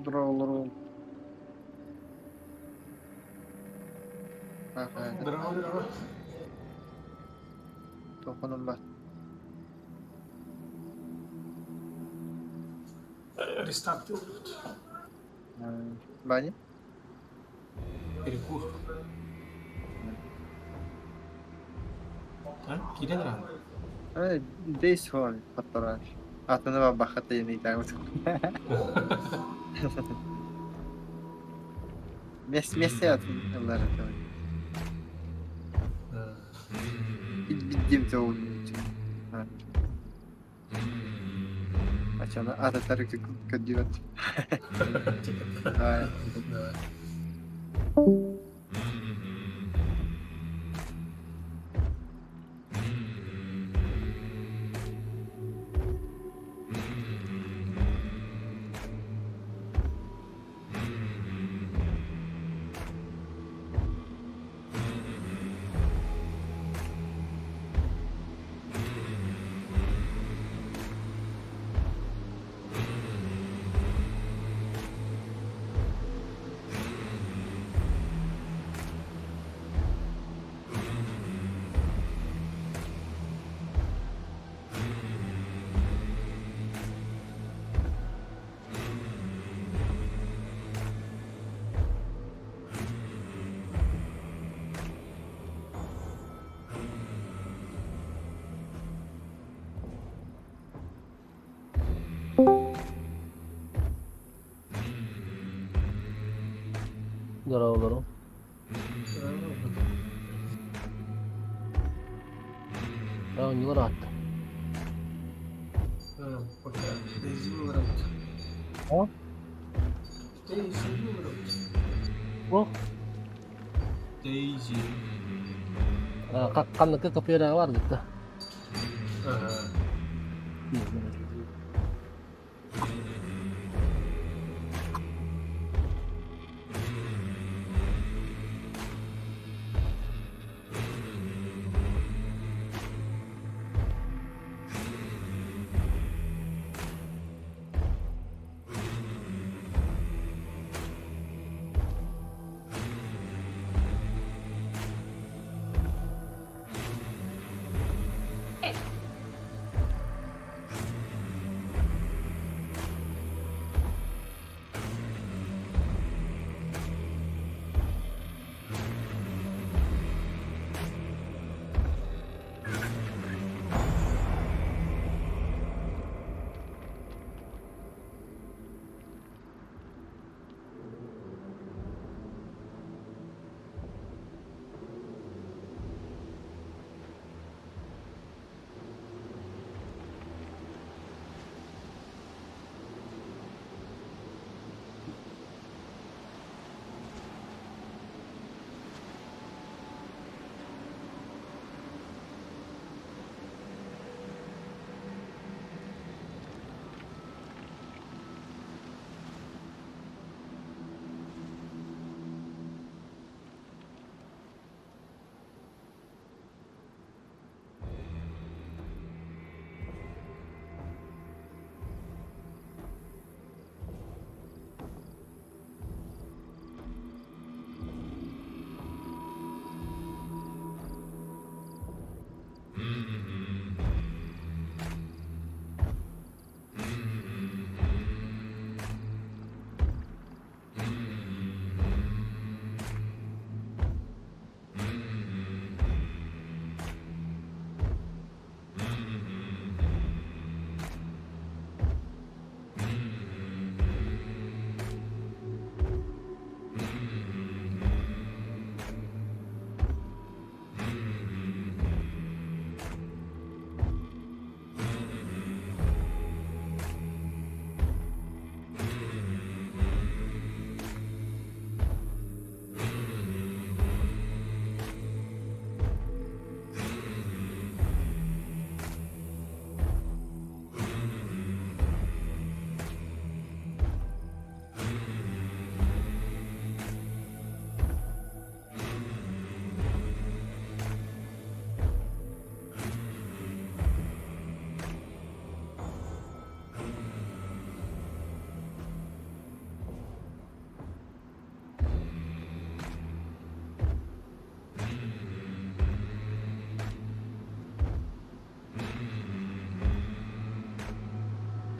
Дороолору Здорово, здорово. Туоххунан баар Рестарт делают. Ваня? Перекур. А? Киирэн рано. Days Gone хоттороор. Атыны барбахха тыйыныйтаабыт. Миэстэ атын ыллар этэ. Биддим Ачана ататтары көрдүбэт. Давай. Дороолору. Оонньуулар аатта. Пока. Daisy олоробут. А? Daisy олоробут. Туох? Daisy. Ханныка копиераҕа бар дыкта. Ага.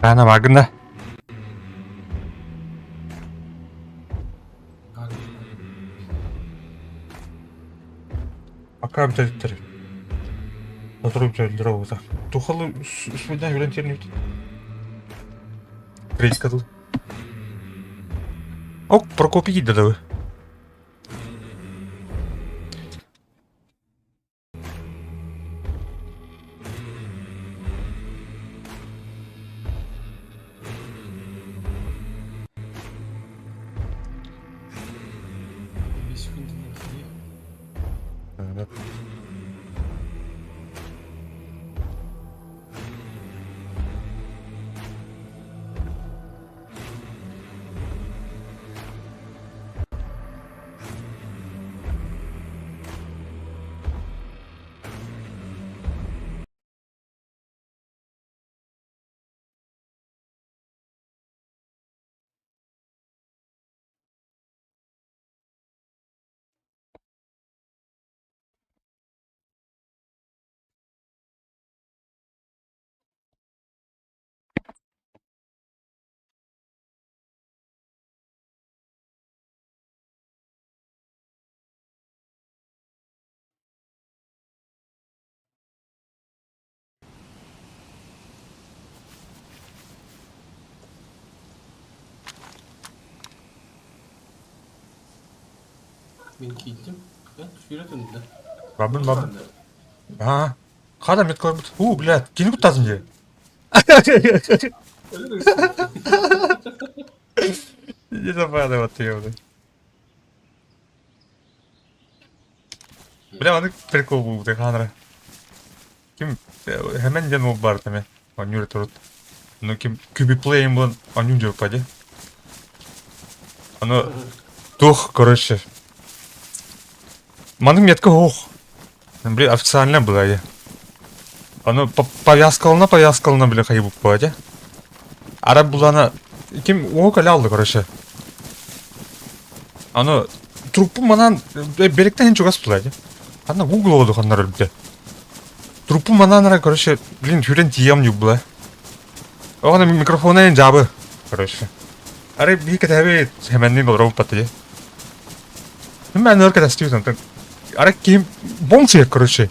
Рана бааргын да? Пока бүтэлиттэр. Сотору бүтэллэр оҕута. Тухалы үспүннэн үрэн тиэрнибит. Рейска дыл. Ок, Прокопий киирдэ дылы. Мин киирдим. Сүүрэ түннэ. Бабын бабын. Аа. Хада мет көрбүт. У, блядь, кини куттаатын дии. Не забадывать ты его. Бля, аны прикол был ханыра. Ким хэмэн диэн ол бар таме. Онньуур турут. Ну ким кюбиплейм булан онньуу диэп паде. Аны туох, короче. Маны метка ох. Блин, официально была я. Аны повязкалына повязкалына бile хайбук паде. Араб булана ким о алды, короче. Аны труппу манан беректен чугас була Ана Google оду ханнар өлбүтэ. Труппу манан короче, блин, хүрен тием юбла. Оҕону микрофона жабы, короче. Арай биһи кэтэһэби хэмэннин олоробут паттыйа. Мен өр кэтэстибит Арай ким боҥ сиэр, короче.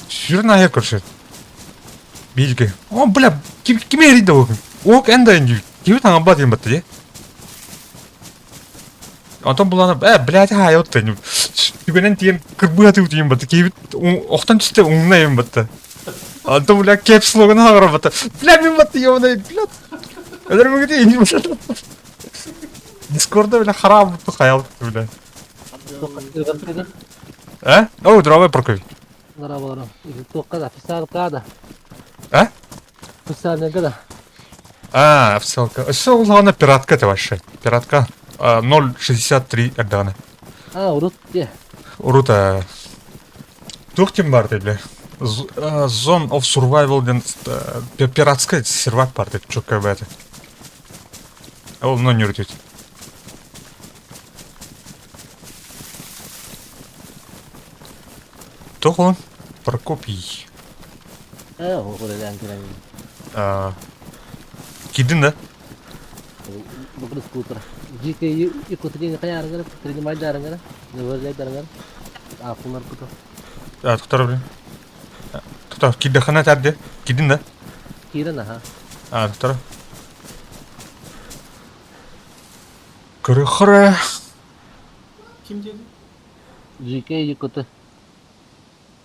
Сүрүн айар, короче. Биилге. О, бля, ким ким эрийдэ ол? Ок эн да инди. Кими таҥарбат диэн баттыйа. Онтон булана, блядь, хаайа оттан. Түгэнэн тиийэн кырбыатыы тиийэн батта. Киһибит охтон түстэ уҥна иһэн батта. Онтон, бля, кэп слоганы хаҕара батта. Бля, мин батта, ёбаный, бля. Өлөрмүгүтэ инди Дискорда, бля, харам бутtu хаялык, бля. Э? О, здравствуй, Прокопий. Здорово, Туохха официалка да. А? Официальныйга да. А, официалка. Өссө улаҕана пиратка это вообще. Пиратка 0.63 эрдэҕинэ. А, урут дии. Урут туох диэн баар бля? Zone of Survival диэн пиратскай сервак баар чөккө бэйэтэ. Ол онно ньүрүтүт. Туох ол? Прокопий. Э, үлэлээн кэлэн. Киирдин да? Бу скутер. GK Якутия хайаарыҥар, принимайдарыҥар, нөбөрлейдарыҥар. Аахулар куту. Туктар блин. Туктар, киирдэххинэ этэр Киирдин да? Киирэн аха. А, туктар. Көрөхөрө. Ким диэди? GK Якуты.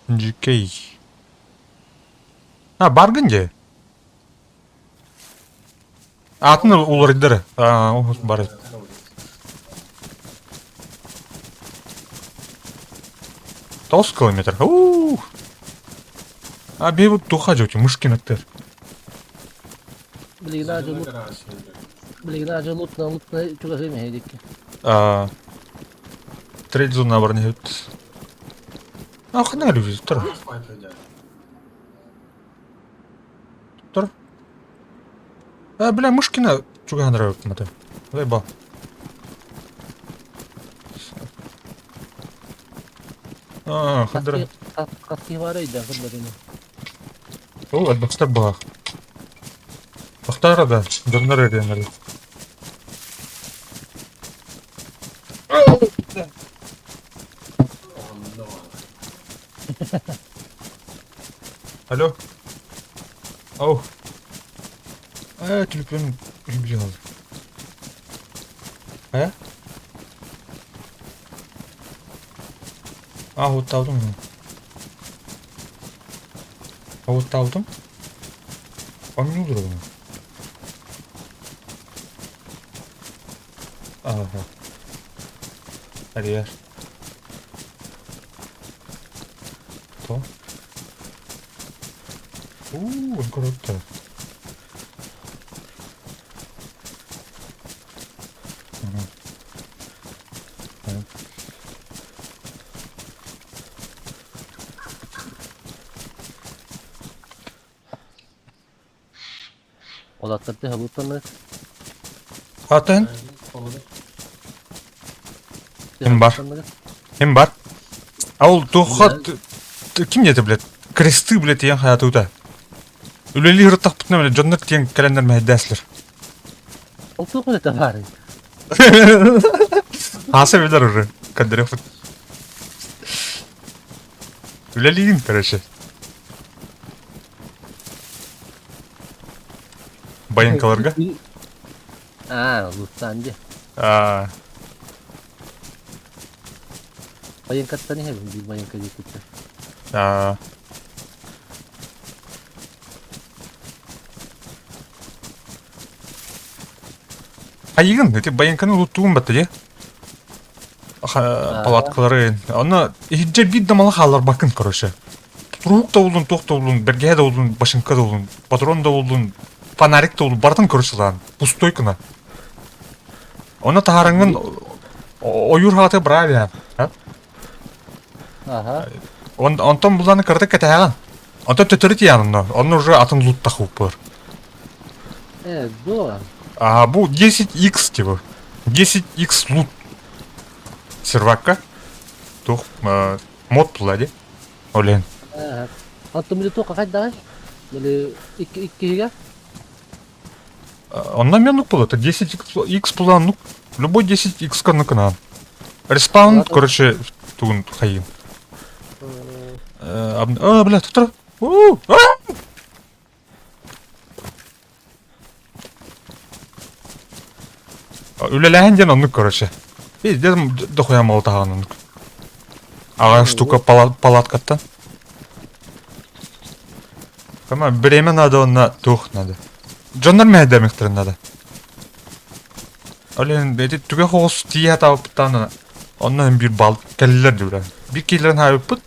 GK. А, баргын дии. Атын уларыйдары. А, бар. 9 километр. У-у-у. А бейбут туха жөтү мышкин аттар. Билигин ажы лут, билигин ажы лутна лутна чугас эме дикки. А, треть зона бар не А, хана люди, тур. Тур. А, бля, Мышкина чугаһан нравится. Заебал. А, хадра. Хаски бар өйдөн кырбатыны. Ол, альбахтар баах. Тохтоор да, дьоннор өрүөннэр. Алло. Ау. Ээ, телефон билген. Э? А, отталдым. Отталдым. Оонньууллар ону. Ааһа. Арыйар. То. Уу, круто. Мгм. Олаттар төһө Атын? Ким бар? Ким бар? А ол туохха ким диэтэ, блядь? Кресты, блядь, ийэн хайатыыта. Үлэлии ырыттахпытына, блядь, дьоннор тиэн кэлэннэр мэһэйдээсилэр. Ол туох үлэтэ баарый? Аса билэр уже, көрдөрүөхпүт. Үлэлиигин, короче. Байыҥкаларга? Аа, луттаан дии. Аа. Байыҥкаттан иһэбин биир байыҥка диэкиттэн. Аа. Хайыгын, ити байыҥканы луттугун батта дии. Палаткалары. Онно иһирдьэ биир да малы хаалларбаккын, короче. Туруук да буллун, туох да буллун, бэргэһэ да буллун, башенка да буллун, патрон да буллун, фонарик да буллун, барытын короче ылаан. Пустой гына. Онно таһаарыҥҥын ойуур хаата бравия. Аха. Онтон булланы кыратык кэтэһэҕин. Онтон төттөрү тиийэҕин онно. Онно уже атын луттах уппар. Э, дуо. А, бу 10x типа. 10x лут. Сервакка. Туох мод була дии. Олен. Оттон били туохха хайдаҕай? Били икки иккиһигэ? Онно мен нук була. 10x була нук. Любой 10x каныкынан. Респаун, короче, тугун хайын. А, бля, тут Үлэлээһин диэн оннук короче. Пиздец дохуя молотаҕын оннук. Аҕа штука палаткаттан. Кама время надо онно туох надо. Дьоннор мэһэйдэмиэхтэрин надо. Ол иһин ити түгэх оҕус тиийэ сатаабыппыттан онно иһин биир бал кэллилэр дии бля. Биир киһилэрин хаайбыппыт.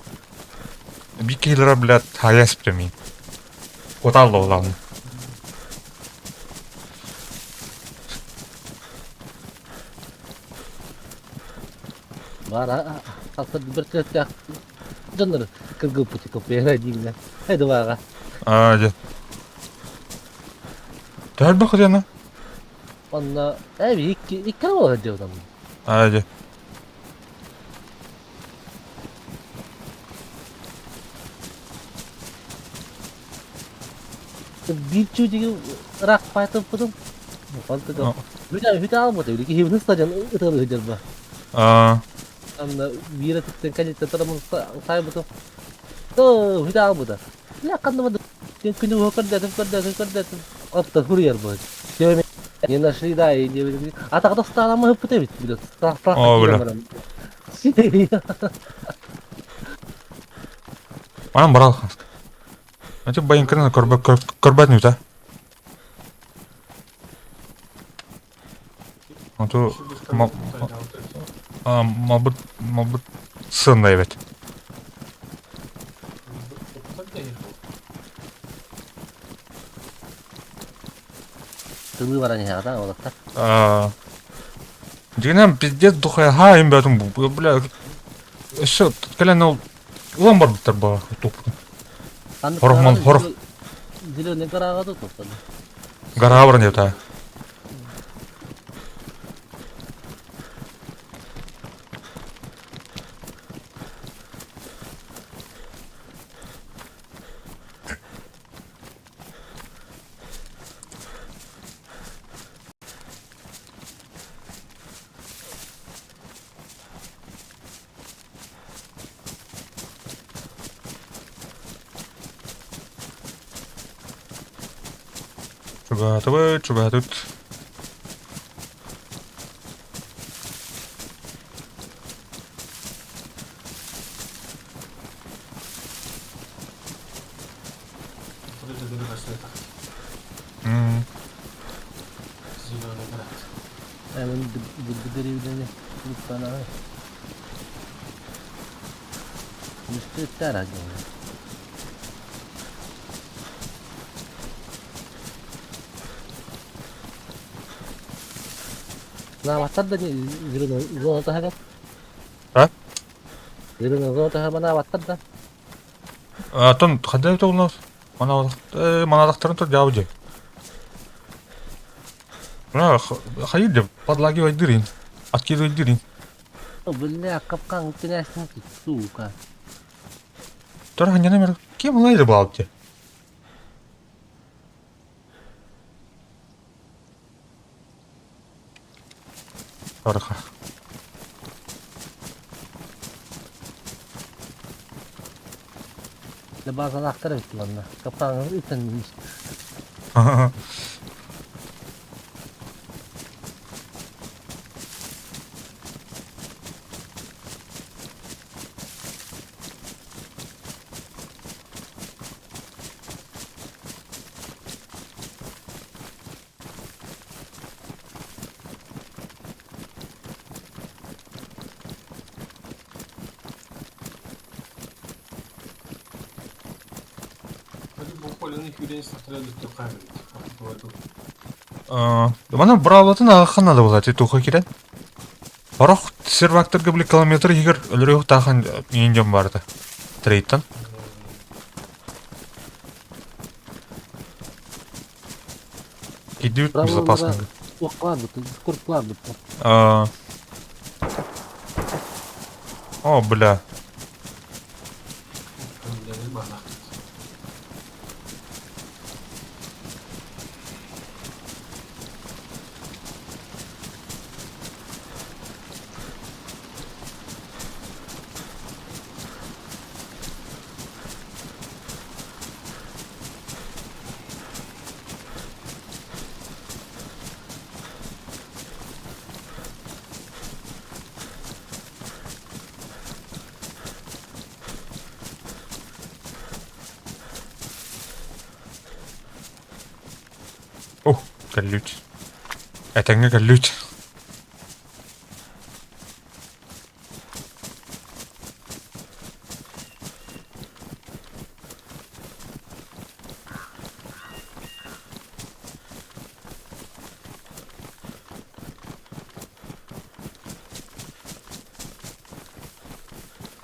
Биир киһилэрэ блядь хаайа эспитэ Кутаалла улаҕын. Баар алта бір төрттээх дьоннор кыргыппыт коппуйара дииллэр. Хайдыбааҕа. Аа дьэ. Төһөлбөх диэна? Онно эби икки икки буолар диэбитам. Аа дьэ. Биир чуутигы ыраах паайтыппытым. Онтуга бүтэ бүтэ албыта били киһибин ыстадьан ытыалыы сылдьарба. Аа. Анна биир атыттан кэлиттэн тарамын саайбытым. Оо, бүтэ албыта. Бля, ханна күнү уһа көрдөөтүм, көрдөөтүм, көрдөөтүм. Оттон суруйар бу. Не нашли, да, и не Атаҕа ыстааламмыт эбит, бile. Оо, бля. Манан барал Ати байыҥканы көрбөт нүтэ. Оту малбыт малбыт сыанна эбит. Тылыы баран иһэҕит аа уолаттар? Дьиҥинэн пиздец духая хаайын бөтүн бля өссө кэлэн ол Улан барбыттар баа туппутун. Хорох хорох. Зеленый гарага да топтады. Гарага баран диэбит Чугаһаатыбыт, чугаһаатыбыт. М. Наабаттар да зона таһыгар. А? Зона таһыгар манаабаттар да. Атын ханна эбитэ буолла? Манаатахтарын тур дьаабы дьэ. Хайыр дьэ подлагивайдырын, откидывайдырын. Бля, капкан князь, сука. Тур ханньана мер кем лайда баалты. Барха. Дэ базалаахтар эбит манна. Капкаҥҥын ыытан Манна быраабылатын ааххан наада буолааччы туохха киирэн. Сорох сервактарга били километр иһигэр өлөрүөх-таахан иин дьон баарта. Трейдтан. Кирдибит безопасно. А... О, бля. О, кэллүт. Этэҥҥэ кэллүт.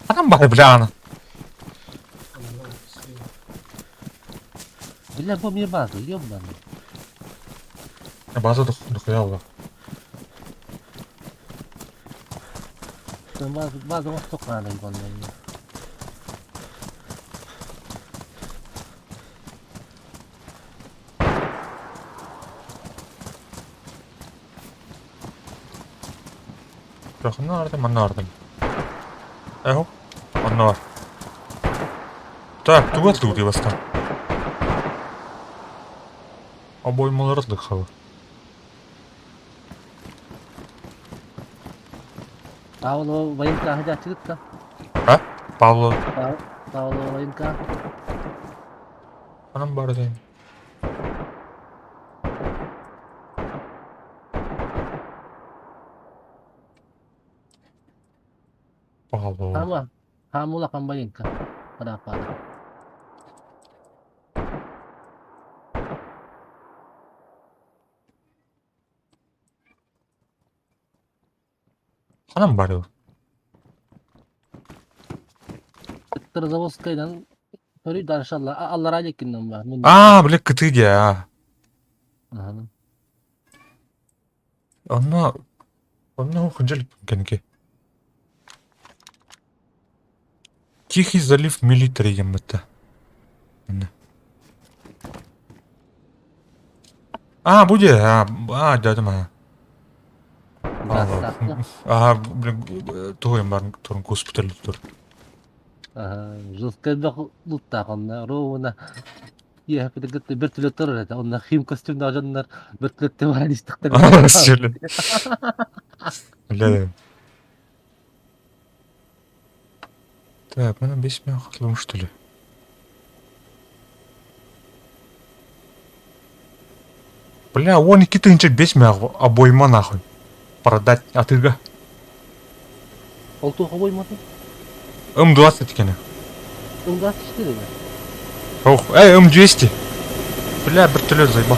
Ханан баар бляна? Бля, бу эмиэ база, ёбаный. База дохуя буолла. База, база оҥостуохха наада буолла. Ханна бардым, манна бардым. Эһо, онно бар. Так, тугу атлыгы дии бастаан? Обоймалары атлык Павлова военка аһыдьааччыгыт да? А? Павло. Павлова военка. Анам бар ден. Павлова. Хаама, хаама улахан военка. Парапара. Ханан барыл? Заводскайдан көрүй дальше аллара деккиннен бар. Аа, бile кытыы дии аа. Онно онно хынжал кэники. Тихий залив милитари диэн бытта. Аа, бу дии, аа, аа, дядям аа. Аа, блин, тугу баар турун госпиталь тур. Жесткайбах луттаах онно, ровно. Киэһэ кытта бөртөлүөт турар этэ. Онно хим костюмнаах дьоннор бөртөлүөттэн баран истэхтэринэ. Сөйле. Бля. Так, мы на 5 мягких, что ли? Бля, он 2 тыһыынча 5 мягких обойма нахуй. Продать атыыга. Ол туох обоймата? М20 кини. М24 mi? Ох, эй, М200. Бля, вертолет заебал.